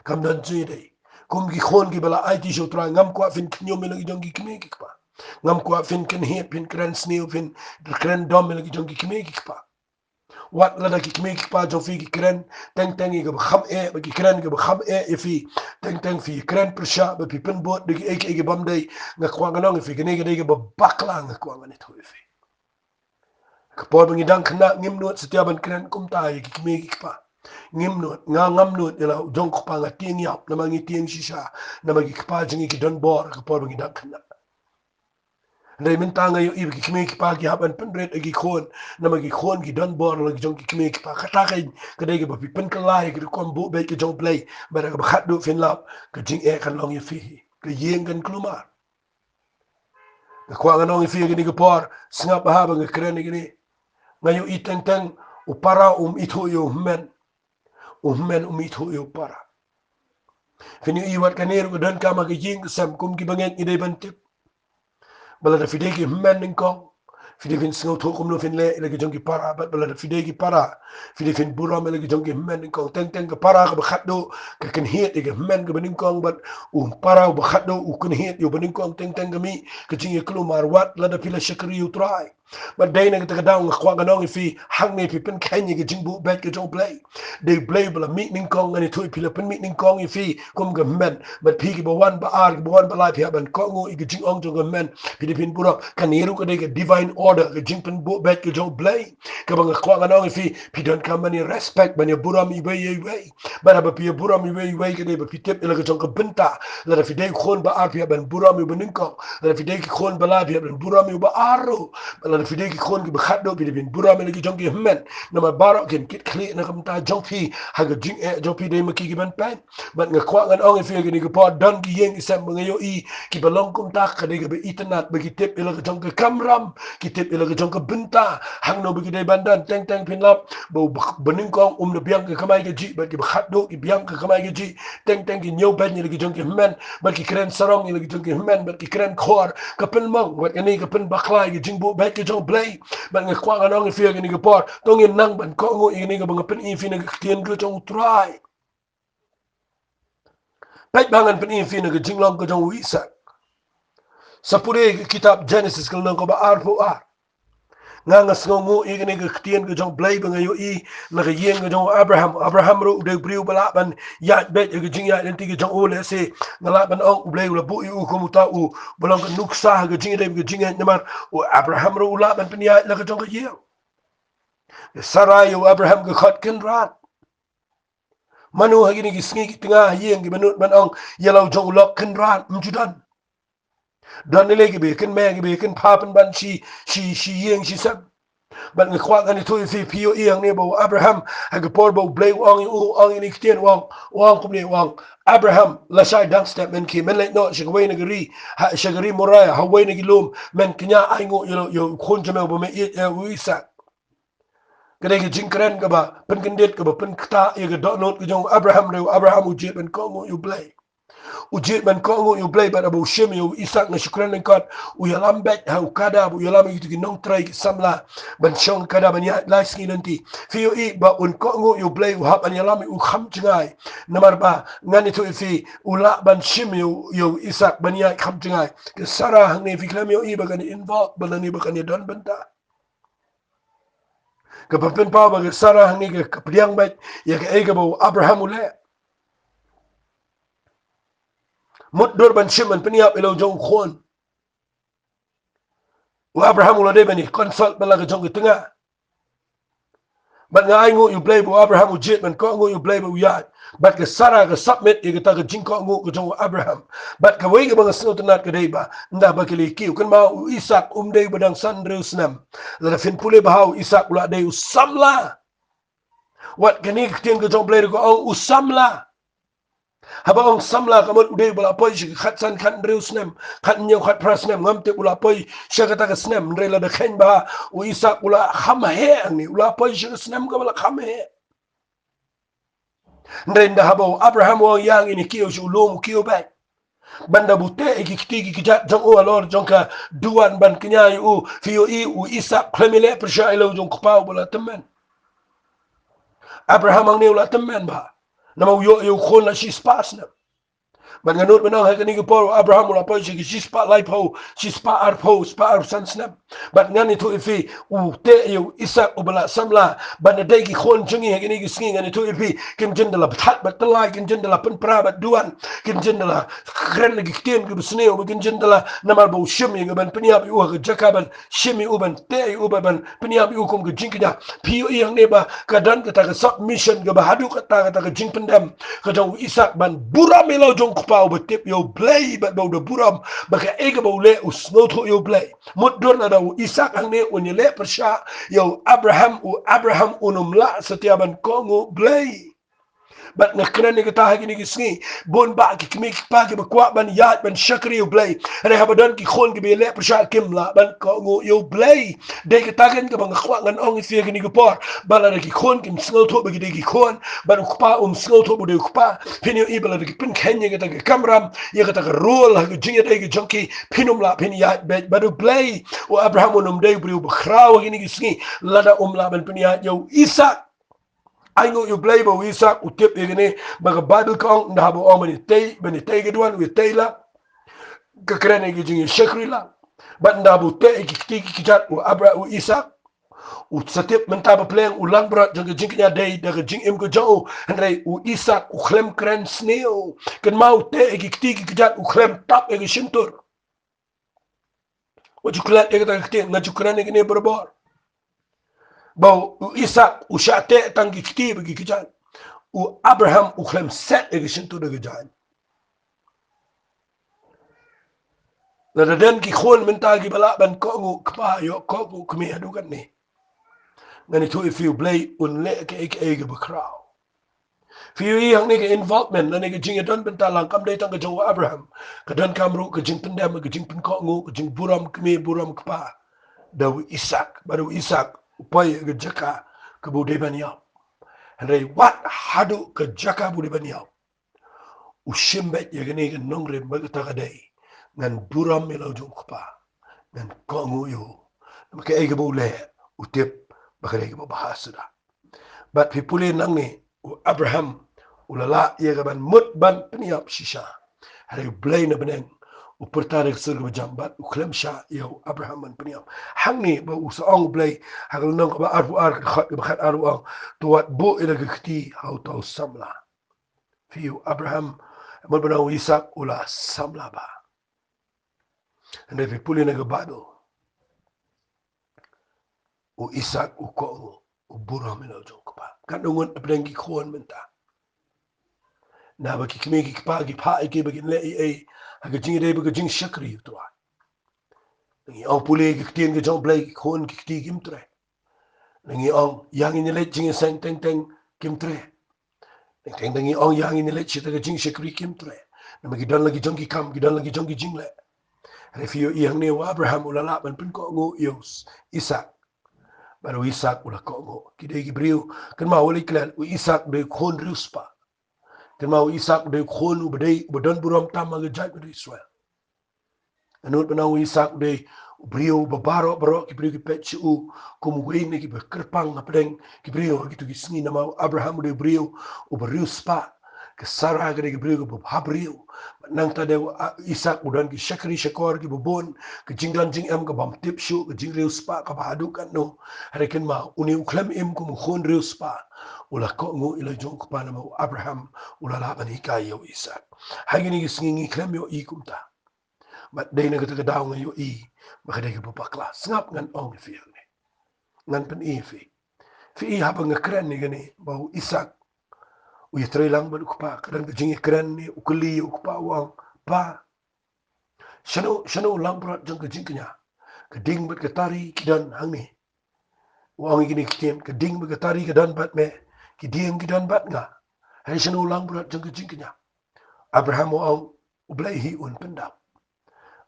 Kam don jingïadei. Kum ki khun kiba la aiti sha u Trai, ngam kwah phin khñium ïa la ki jong ki kmie ki kpa. Ngam kwah phin kynhied, phin kren sniew, phin kren dom ïa la ki jong ki kmie ki kpa. Wat lada ki kmie ki kpa jong phi ki kren teng teng ïa kaba kham eh, ba ki kren kaba kham eh ïa phi. Teng teng phi kren pyrshah ba phi pynbud da kiei kiei ki bym dei. Nga kwah ngan ong ïa phi, kane ka dei kaba bakla, nga kwah ngan ïathuh ïa phi. Ka por ba ngi dang khynnah ngim nud satia ban kren kumta ïa ki kmie ki kpa. Ngim nud, nga ngam nud ïa la u jong u kpa, nga tieng ïap namar ngi tieng shisha, namar ki kpa jong ngi ki don bor ka por ba ngi dang khynnah. Hynrei mynta nga ïohi ba ki kmie ki kpa ki hap ban pynrit ïa ki khun, namar ki khun ki don bor la ki jong ki kmie ki kpa. Kata ka, ka dei kaba phi pynkylla ïa ka rukom buh beit ka jong U Blei. Bad ha kaba khatduh phin lap, ka jingeh kan long ïa phi, ka ïing kan kulmar. Nga kwah ngan ong ïa phi ha kane ka por, sngap bha ba nga kren ïa kane. Nga ïohi teng teng u para um ithuh ïa u hynmen. U hynmen um ithuh ïa u para. Phin ïohi wat kane ruh ka donkam ha ka ïing ka sem, kum ki bangeit ngi dei ban tip ba lada phi dei ki hynmen nyngkong, phi dei phin sngewthuh kumno phin leh ïa la ki jong ki para. Bad ba lada phi dei ki para, phi dei phin burom ïa la ki jong ki hynmen nyngkong. Teng teng ka para kaba khatduh ka kynhied ïa ka hynmen kaba nyngkong, bad u para uba khatduh u kynhied ïa uba nyngkong. Teng teng ka mih ka jingïakulmar wat lada phi la shakri ïa u Trai. Bad dei na kata ka daw nga kwah ngan ong ïa phi, hangne phi pynkheiñ ïa ka jingbuh beit ka jong U Blei. Dei U Blei ba la mih nyngkong, ngan ïathuh ïa phi, la pynmih nyngkong ïa phi kum ka hynmen. Bad phi kiba wan ba ar, kiba wan ba lai, phi hap ban kohnguh ïa ka jingong jong ka hynmen. Phi dei phin burom. Kane ruh ka dei ka divine order, ka jingpynbuh beit ka jong U Blei, kaba nga kwah ngan ong ïa phi, phi donkam ban ïa respect, ban ïa burom iwei ïa iwei. Bad haba phi ïa burom iwei ïa iwei ka dei ba phi tip ïa la ka jong ka bynta. Lada phi dei u khun ba ar, phi hap ban burom ïa uba nyngkong. Lada phi dei ki khun ba lai, phi hap ban burom ïa uba ar ruh. Bad lada phi dei ki khun kiba khatduh, phi dei phin burom ïa la ki jong ki hynmen. Namar baroh kin kit khlieh na ka bynta jong phi, ha ka jingeh jong phi, dei ma ki ki ban peit. Bad nga kwah ngan ong ïa phi ha kane ka por, don ki ïing ki sem ba nga ïohi kiba long kumta, ka dei kaba itynnad ba ki tip ïa la ka jong ka kamram, ki tip ïa la ka jong ka bynta, hangno ba ki dei ban don. Teng teng phin lap ba u ba, ba nyngkong um da biang ka kamai kajih, bad kiba khatduh ki biang ka kamai kajih. Teng teng ki ñiewbeiñ ïa la ki jong ki hynmen, bad ki kren sarong ïa la ki jong ki hynmen, bad ki kren khor. Ka pynmong, wat kane ka pynbakla ïa ka jingbuh beit ka jong U Blei. Bad nga kwah ngan ong ïa phi ha kane ka por, to ngin nang ban kohnguh ïa kane kaba nga pyni ïa phi na ka ktien ka jong U Trai. Peit ba ngan pyni ïa phi na ka jinglong ka jong u Isak. Sa pule ka kitab Genesis ka lynnong kaba arphew ar. Nga nga sngewnguh ïa kane ka ktien ka jong U Blei ba nga ïohi na ka ïing ka jong u Abraham. Abraham ruh u dei u briew ba lah ban ïaid beit ïa ka jingïaid lynti ka jong u, lehse nga lah ban ong U Blei u la buh ïa u kum uta uba long ka nuksa ha ka jingïadei bad ka jingïaid, namar u Abraham ruh u lah ban pynïaid la ka jong ka ïing. Sarai ïa u Abraham ka khot kynrad. Mano ha kine ki sngi ki tnga ha ïing kiba nud ban ong ïa la u jong u lok kynrad? Ym ju don. Don lei lei kiba ïakynmaw, kiba ïakynphah pynban shi, shi, shi ïing shi sem. Bad nga kwah ngan ïathuh ïa phi, phi ïohi hangne ba u Abraham, ha ka por ba U Blei u ong ïa u, u ong ïa kine ki ktien, u ong, u ong kumne, u ong, Abraham, lashai dang step men khie, men leit noh sha kawei na ka ri, ha, sha ka ri Moriah, ha uwei na ki lum, men kñia ainguh ïa u, ïa u khun jong me uba me ïeit, ïa u Isak. Ka dei ka jingkren kaba pynkyndit, kaba pynktah ïa ka dohnud ka jong u Abraham, hynrei u Abraham u jied ban kohnguh ïa U Blei. U jied ban kohnguh ïa U Blei, bad haba u shim ïa u Isak, nga shu kren lyngkot, u ïalam beit ha u kada, u ïalam ïa kito ki nongtrei ki samla ban shong kada ban ïaid lai sngi lynti. Phi ïohi ba un kohnguh ïa U Blei, u hap ban ïalam ïa u kham jngai. Namar ba ngan ïathuh ïa phi, u lah ban shim ïa u, ïa u Isak ban ïaid kham jngai. Ka Sarah hangne phi khlem ïohi ba kan involve ba lane ba kan ïadon bynta. Kaba pynpaw ba ka Sarah hangne ka, ka pdiang beit ïa kaei kaba u Abraham u leh. Mutdur ban shim ban pynïap ïa la u jong u khun, u Abraham u la dei ban ïa consult bad la ka jong ka tnga. Bad nga ainguh ïa U Blei ba u Abraham u jied ban kohnguh ïa U Blei ba u ïaid. Bad ka Sarah ka submit ïa kata ka jingkohnguh ka jong u Abraham. Bad kawei kaba nga sngewtynnat ka dei ba ynda ba ki la ïa kiew, kynmaw u Isak um dei ba dang san hynriew snem. Lada phin pule bha, u Isak u la dei u samla. Wat kane ka ktien ka jong U Blei ruh ka ong u samla. Haba ong samla ka mut u dei uba la poi sha ka khatsan, khathynriew snem, khathynñiew, khatphra snem, ngam tip u la poi sha kata ka snem, hynrei lada kheiñ bha u Isak u la kham heh hangne, u la poi sha ka snem kaba la kham heh. Hynrei ynda haba u Abraham u ong ïa ngin ïa kiew sha u lum, u kiew beit. Bad ynda ba u teh ïa ki kti ki kjat jong u halor jong ka duwan ban kñia ïa u, phi ïohi u Isak khlem ïaleh pyrshah ïa la u jong u kpa uba la tymmen. Abraham hangne u la tymmen bha. Namar u ïoh ïa u khun la shispah snem. Bad nga nud mynta ha kane ka por, Abraham u la poi sha ki shispah laiphew, shispah arphew, shispah arphew san snem. Bad ngan ïathuh ïa phi, u teh ïa u Isaak uba la samla, bad na dei ki khun jong ngi ha kine ki sngi ngan ïathuh ïa phi, kim jin da la bthat bad tyllai, kim jin da la pynpra bad duwan, kim jin da la kren la ki ktien kiba sniew, kim jin da la namar ba u shim ïa nga ban pynïap ïa u ha ka jaka ban shim ïa u ban teh ïa u ban pynïap ïa u kum ka jingkñia. Phi ïohi hangne ba ka don kata ka submission kaba haduh kata, kata ka jingpyndem ka jong u Isaak ban burom ïa la u jong u kpa uba tip ïa u Blei bad ba u da burom ba kaei kaba u leh u sngewthuh ïa u Blei. Mutdur lada u Isaak hangne un ïaleh pyrshah ïa u Abraham, u Abraham un ym lah satia ban kohnguh Blei. Bad nga kren ïa kata ha kine ki sngi, bun bah ki kmie ki kpa kiba kwah ban ïaid ban shakri ïa u Blei, hynrei haba don ki khun kiba ïaleh pyrshah kim lah ban kohnguh ïa u Blei. Dei kata kein kaba nga kwah ngan ong ïa phi ha kine ki por, ba lada ki khun kim sngewthuh ba ki dei ki khun, bad u kpa um sngewthuh ba u dei u kpa, phin ïohi ba lada ki pynkheiñ ïa kata ka kamram, ïa kata ka role ha ka jingïadei ka jong ki, phin ym lah phin ïaid beit bad u Blei. U Abraham un ym dei u briew bakhraw ha kine ki sngi lada um lah ban pynïaid ïa u Isaak. Ai nguh ïa u Blei ba u Isaak u tip ïa kane, ba ka Baibl ka ong, ynda haba u ong ban ïatei, ban ïatei ka duwan, u ïatei la. Ka kren ïa ka jingïashakri la. Bad ynda haba u teh ïa ki kti ki kjat, u Abra-, u Isaak u sa tip mynta ba pleng u langbrot jong ka jingkñia dei da ka jingim ka jong u, hynrei u Isaak u khlem kren sniew. Kynmaw, u teh ïa ki kti ki kjat, u khlem tap ïa ka shyntur. Wat ju klet ïa kata ka ktien, nga ju kren ïa kane barabor. Ba u Isaak u shah teh tang ki kti bad ki kjat. U Abraham u khlem set ïa ka shyntur da ka jaiñ. Lada don ki khun mynta kiba lah ban kohnguh kpa, ïoh kohnguh kmie haduh katne, ngan ïathuh ïa phi, u Blei un leh kaei kaei kaba khraw. Phi ïohi hangne ka involvement lane ka jingïadon bynta lang kam dei tang ka jong u Abraham. Ka donkam ruh ka jingpyndem, ka jingpynkohnguh, ka jingburom kmie burom kpa da u Isaak. Bad u Isaak u poi ha ka jaka kaba u dei ban ïap. Hynrei wat haduh ka jaka ba u dei ban ïap, u shim beit ïa kane ka nongrim, bad kata ka dei, ngan burom ïa la u jong u kpa, ngan kohnguh ïa u. Namar kaei kaba u leh, u tip ba ka dei kaba bha suda. Bad phi pule nangne, u Abraham u la lah ïa ka ban mut ban pynïap shisha. Hynrei u Blei na bneng u pyrta da ka sur kaba jam bad u khlem shah ïa u Abraham ban pynïap. Hangne ba u sa ong u Blei ha ka lynnong kaba arphew ar, ka dkhot kaba khatar u ong, to wat buh ïa la ka kti ha uta u samla. Phi, u Abraham, mut ban ong u Isaak u la samla bha. Hynrei phi pule na ka Baibl, u Isaak u kohnguh, u burom ïa la u jong u kpa. Katno ngut hapdeng ki khun mynta, naba ki kmie ki kpa ki phah ïa ki ba kin leh ei ei ha ka jingïadei bad ka jingshakri ïa u Trai. Ngi ong pule ki ktien ka jong u Blei, ki khun ki kti kim treh. Ngi ong ïa ngin ïaleit jingïaseng teng teng kim treh. Teng teng ngi ong ïa ngin ïaleit sha kata ka jingshakri kim treh. Namar ki don la ki jong ki kam, ki don la ki jong ki jingleh. Hynrei phi ïohi hangne, u Abraham u la lah ban pynkohnguh ïa u Isaak. Bad u Isaak u la kohnguh. Ki dei ki briew, kynmaw, wat leit klet, u Isaak u dei u khun riewspah. Kynmaw, u Isaak u dei u khun uba dei, uba don burom tam ha ka jaitbynriew Israel. Nga nud ban ong u Isaak u dei u briew uba baroh baroh ki briew ki peit sha u kum uwei na kiba kyrpang hapdeng ki briew ha kito ki sngi. Namar u Abraham u dei u briew uba riewspah. Ka Sarah ka dei ka briew kaba bhabriew. Bad nangta de u, a, Isaak u don ki shakri shakor kiba bun, ka jingdon jingem ka bym tip shuh, ka jingriewspah kaba haduh katno. Hynrei kynmaw, une u khlem im kum u khun riewspah, u la kohnguh ïa la u jong u kpa namar u Abraham u la lah ban hikai ïa u Isaak. Ha kine ki sngi ngi khlem ïohi kumta. Bad dei na kata ka daw nga ïohi ba ka dei kaba bakla. Sngap, ngan ong ïa phi hangne, ngan pyni ïa phi. Phi i, haba nga kren ïa kane ba u Isaak u ïatreilang bad u kpa, ka don ka jingïakren ne u kylli ïa u kpa, u ong, "Pa, shano, shano u langbrot jong ka jingkñia? Ka ding bad ka tari ki don hangne." U ong ïa kine ki ktien, "Ka ding bad ka tari ka don bad me, ki dieng ki don bad nga. Hynrei shano u langbrot jong ka jingkñia?" Abraham u ong, "U Blei hi un pyndap."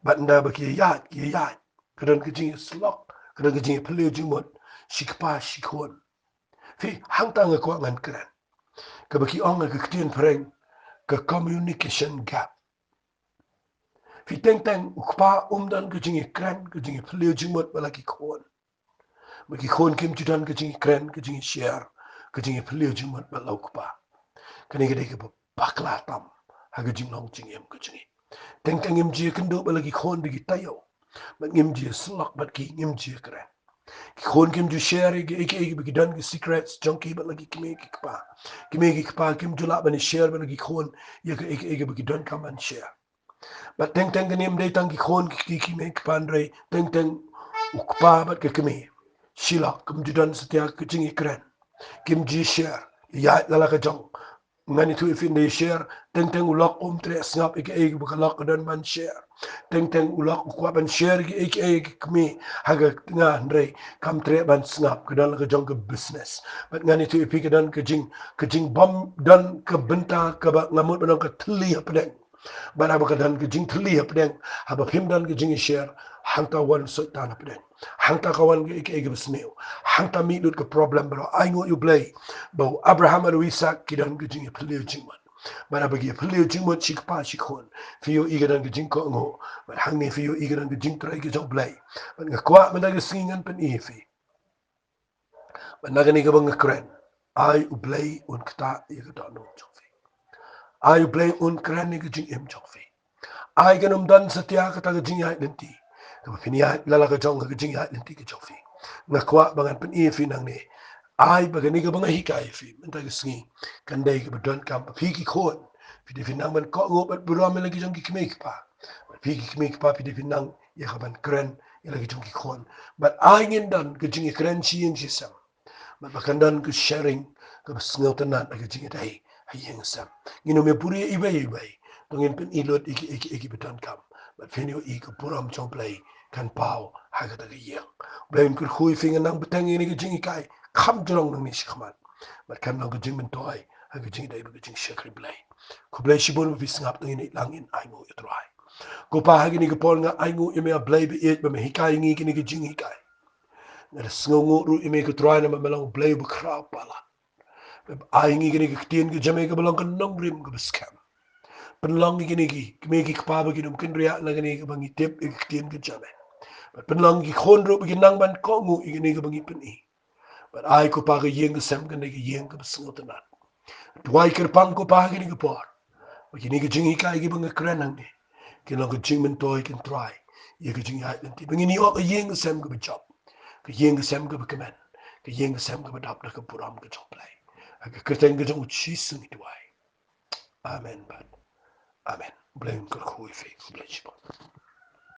Bad ynda ba ki ïaid, ki ïaid, ka don ka jingïasyllok, ka don ka jingïaphylliew jingmut shi kpa shi khun. Phi, hangta nga kwah ngan kren. Kaba ki ong ha ka ktien phareng ka communication gap. Phi, teng teng u kpa um don ka jingïakren, ka jingïaphylliew jingmut bad la ki khun. Ba ki khun kim ju don ka jingïakren, ka jingïashare, ka jingïaphylliew jingmut bad la u kpa. Kane ka dei kaba bakla tam ha ka jinglong jingim ka jong ngi. Teng teng ngim ju ïakynduh bad la ki khun da ki taïew. Bad ngim ju ïasyllok bad ki, ngim ju ïakren. Ki khun kim ju share ïa kiei kiei ba ki don, ki secrets jong ki bad la ki kmie ki kpa. Kmie ki kpa kim ju lah ban share bad la ki khun ïa kiei kiei ba ki donkam ban share. Bad teng teng kane ym dei tang ki khun ki, ki kmie ki kpa, hynrei teng teng u kpa bad ka kmie, shi lok, kim ju don satia ka jingïakren. Kim ju share, ïaid la la ka jong. Ngan ïathuh ïa phi, ym dei share teng teng. U lok um treh sngap ïa kiei kiei ba ka lok ka don ban share. Teng teng u lok u kwah ban share ïa kiei kiei ki kmie ha ka tnga, hynrei kam treh ban sngap, ka don la ka jong ka business. Bad ngan ïathuh ïa phi, ka don ka jing, ka jingbym don ka bynta kaba nga mut ba don ka thylli hapdeng. Bad haba ka don ka jingthylli hapdeng, haba phim don ka jingïashare, hangta wan Soitan hapdeng. Hangta ka wan ka, ka, ka basniew. Hangta mih lut ka problem baroh. Ai nguh ïa U Blei ba u Abraham bad u Isak ki don ka jingïaphylliew jingmut. Bad haba ki ïaphylliew jingmut shi kpa shi khun, phi ïohi ka don ka jingkohnguh. Bad hangne phi ïohi ka don ka jingtrei ka jong U Blei. Bad nga kwah mynta ka sngi ngan pyni ïa phi. Bad na kane kaba nga kren, ai U Blei un ktah ïa ka dohnud jong phi. Ai U Blei un kren ïa ka jingim jong phi. Ai kan ym don satia kata ka jingïaid lynti kaba phin ïaid la la ka jong, ka jingïaid lynti ka jong phi. Nga kwah ba ngan pyni ïa phi nangne. Ai ba kane kaba nga hikai ïa phi mynta ka sngi kan dei kaba donkam ba phi ki khun, phi dei phin nang ban kohnguh bad burom ïa la ki jong ki kmie ki kpa. Bad phi ki kmie ki kpa phi dei phin nang ïa ka ban kren ïa la ki jong ki khun. Bad ai ngin don ka jingïakren shi ïing shi sem. Bad ba kan don ka sharing kaba sngewtynnat ha ka jingïadei ha ïing ha sem. Ngin ym ïaburi ïa iwei ïa iwei. To ngin pyni lut ïa ki, ïa ki, ïa kiba donkam. Bad phin ïohi ka burom jong U Blei kan paw ha kata ka ïing. U Blei un kyrkhu ïa phi. Ngan nang bteng ïa kane ka jinghikai kham jrong nangne shakhmat. Bad kan long ka jingmyntoi ha ka jingïadei bad ka jingshakri Blei. Khublei shibun ba phi sngap. To ngin ïalang, ngin ainguh ïa U Trai. Ko Pa, ha kane ka por nga ainguh ïa me, A Blei ba ïeit, ba me hikai ïa ngi kane ka jinghikai. Nga da sngewnguh ruh ïa me ko Trai namar me long U Blei uba khraw palat. Me ai ïa ngi kane ka ktien ka jong me kaba long ka nongrim kaba skhem. Pynlong ïa kine ki kmie ki kpa ba kin ym kynriah na kane kaba ngi tip ïa ka ktien ka jong me. Bad pynlong ïa ki khun ruh ba kin nang ban kohnguh ïa kane kaba ngi pyni. Bad ai ko Pa, ka ïing ka sem kan dei ka ïing kaba sngewtynnat. Duwai kyrpang ko Pa ha kane ka por ba kine ki jinghikai kiba nga kren hangne kin long ka jingmyntoi, ko Trai, ïa ka jingïaid lynti, ba ngin ïoh ka ïing ka sem kaba jop, ka ïing ka sem kaba kmen, ka ïing ka sem kaba dap da ka burom ka jong U Blei. Ha ka kyrteng ka jong U Jisu ngi duwai. Amen bad amen. Blei un kyrkhu ïa phi. Khublei shibun.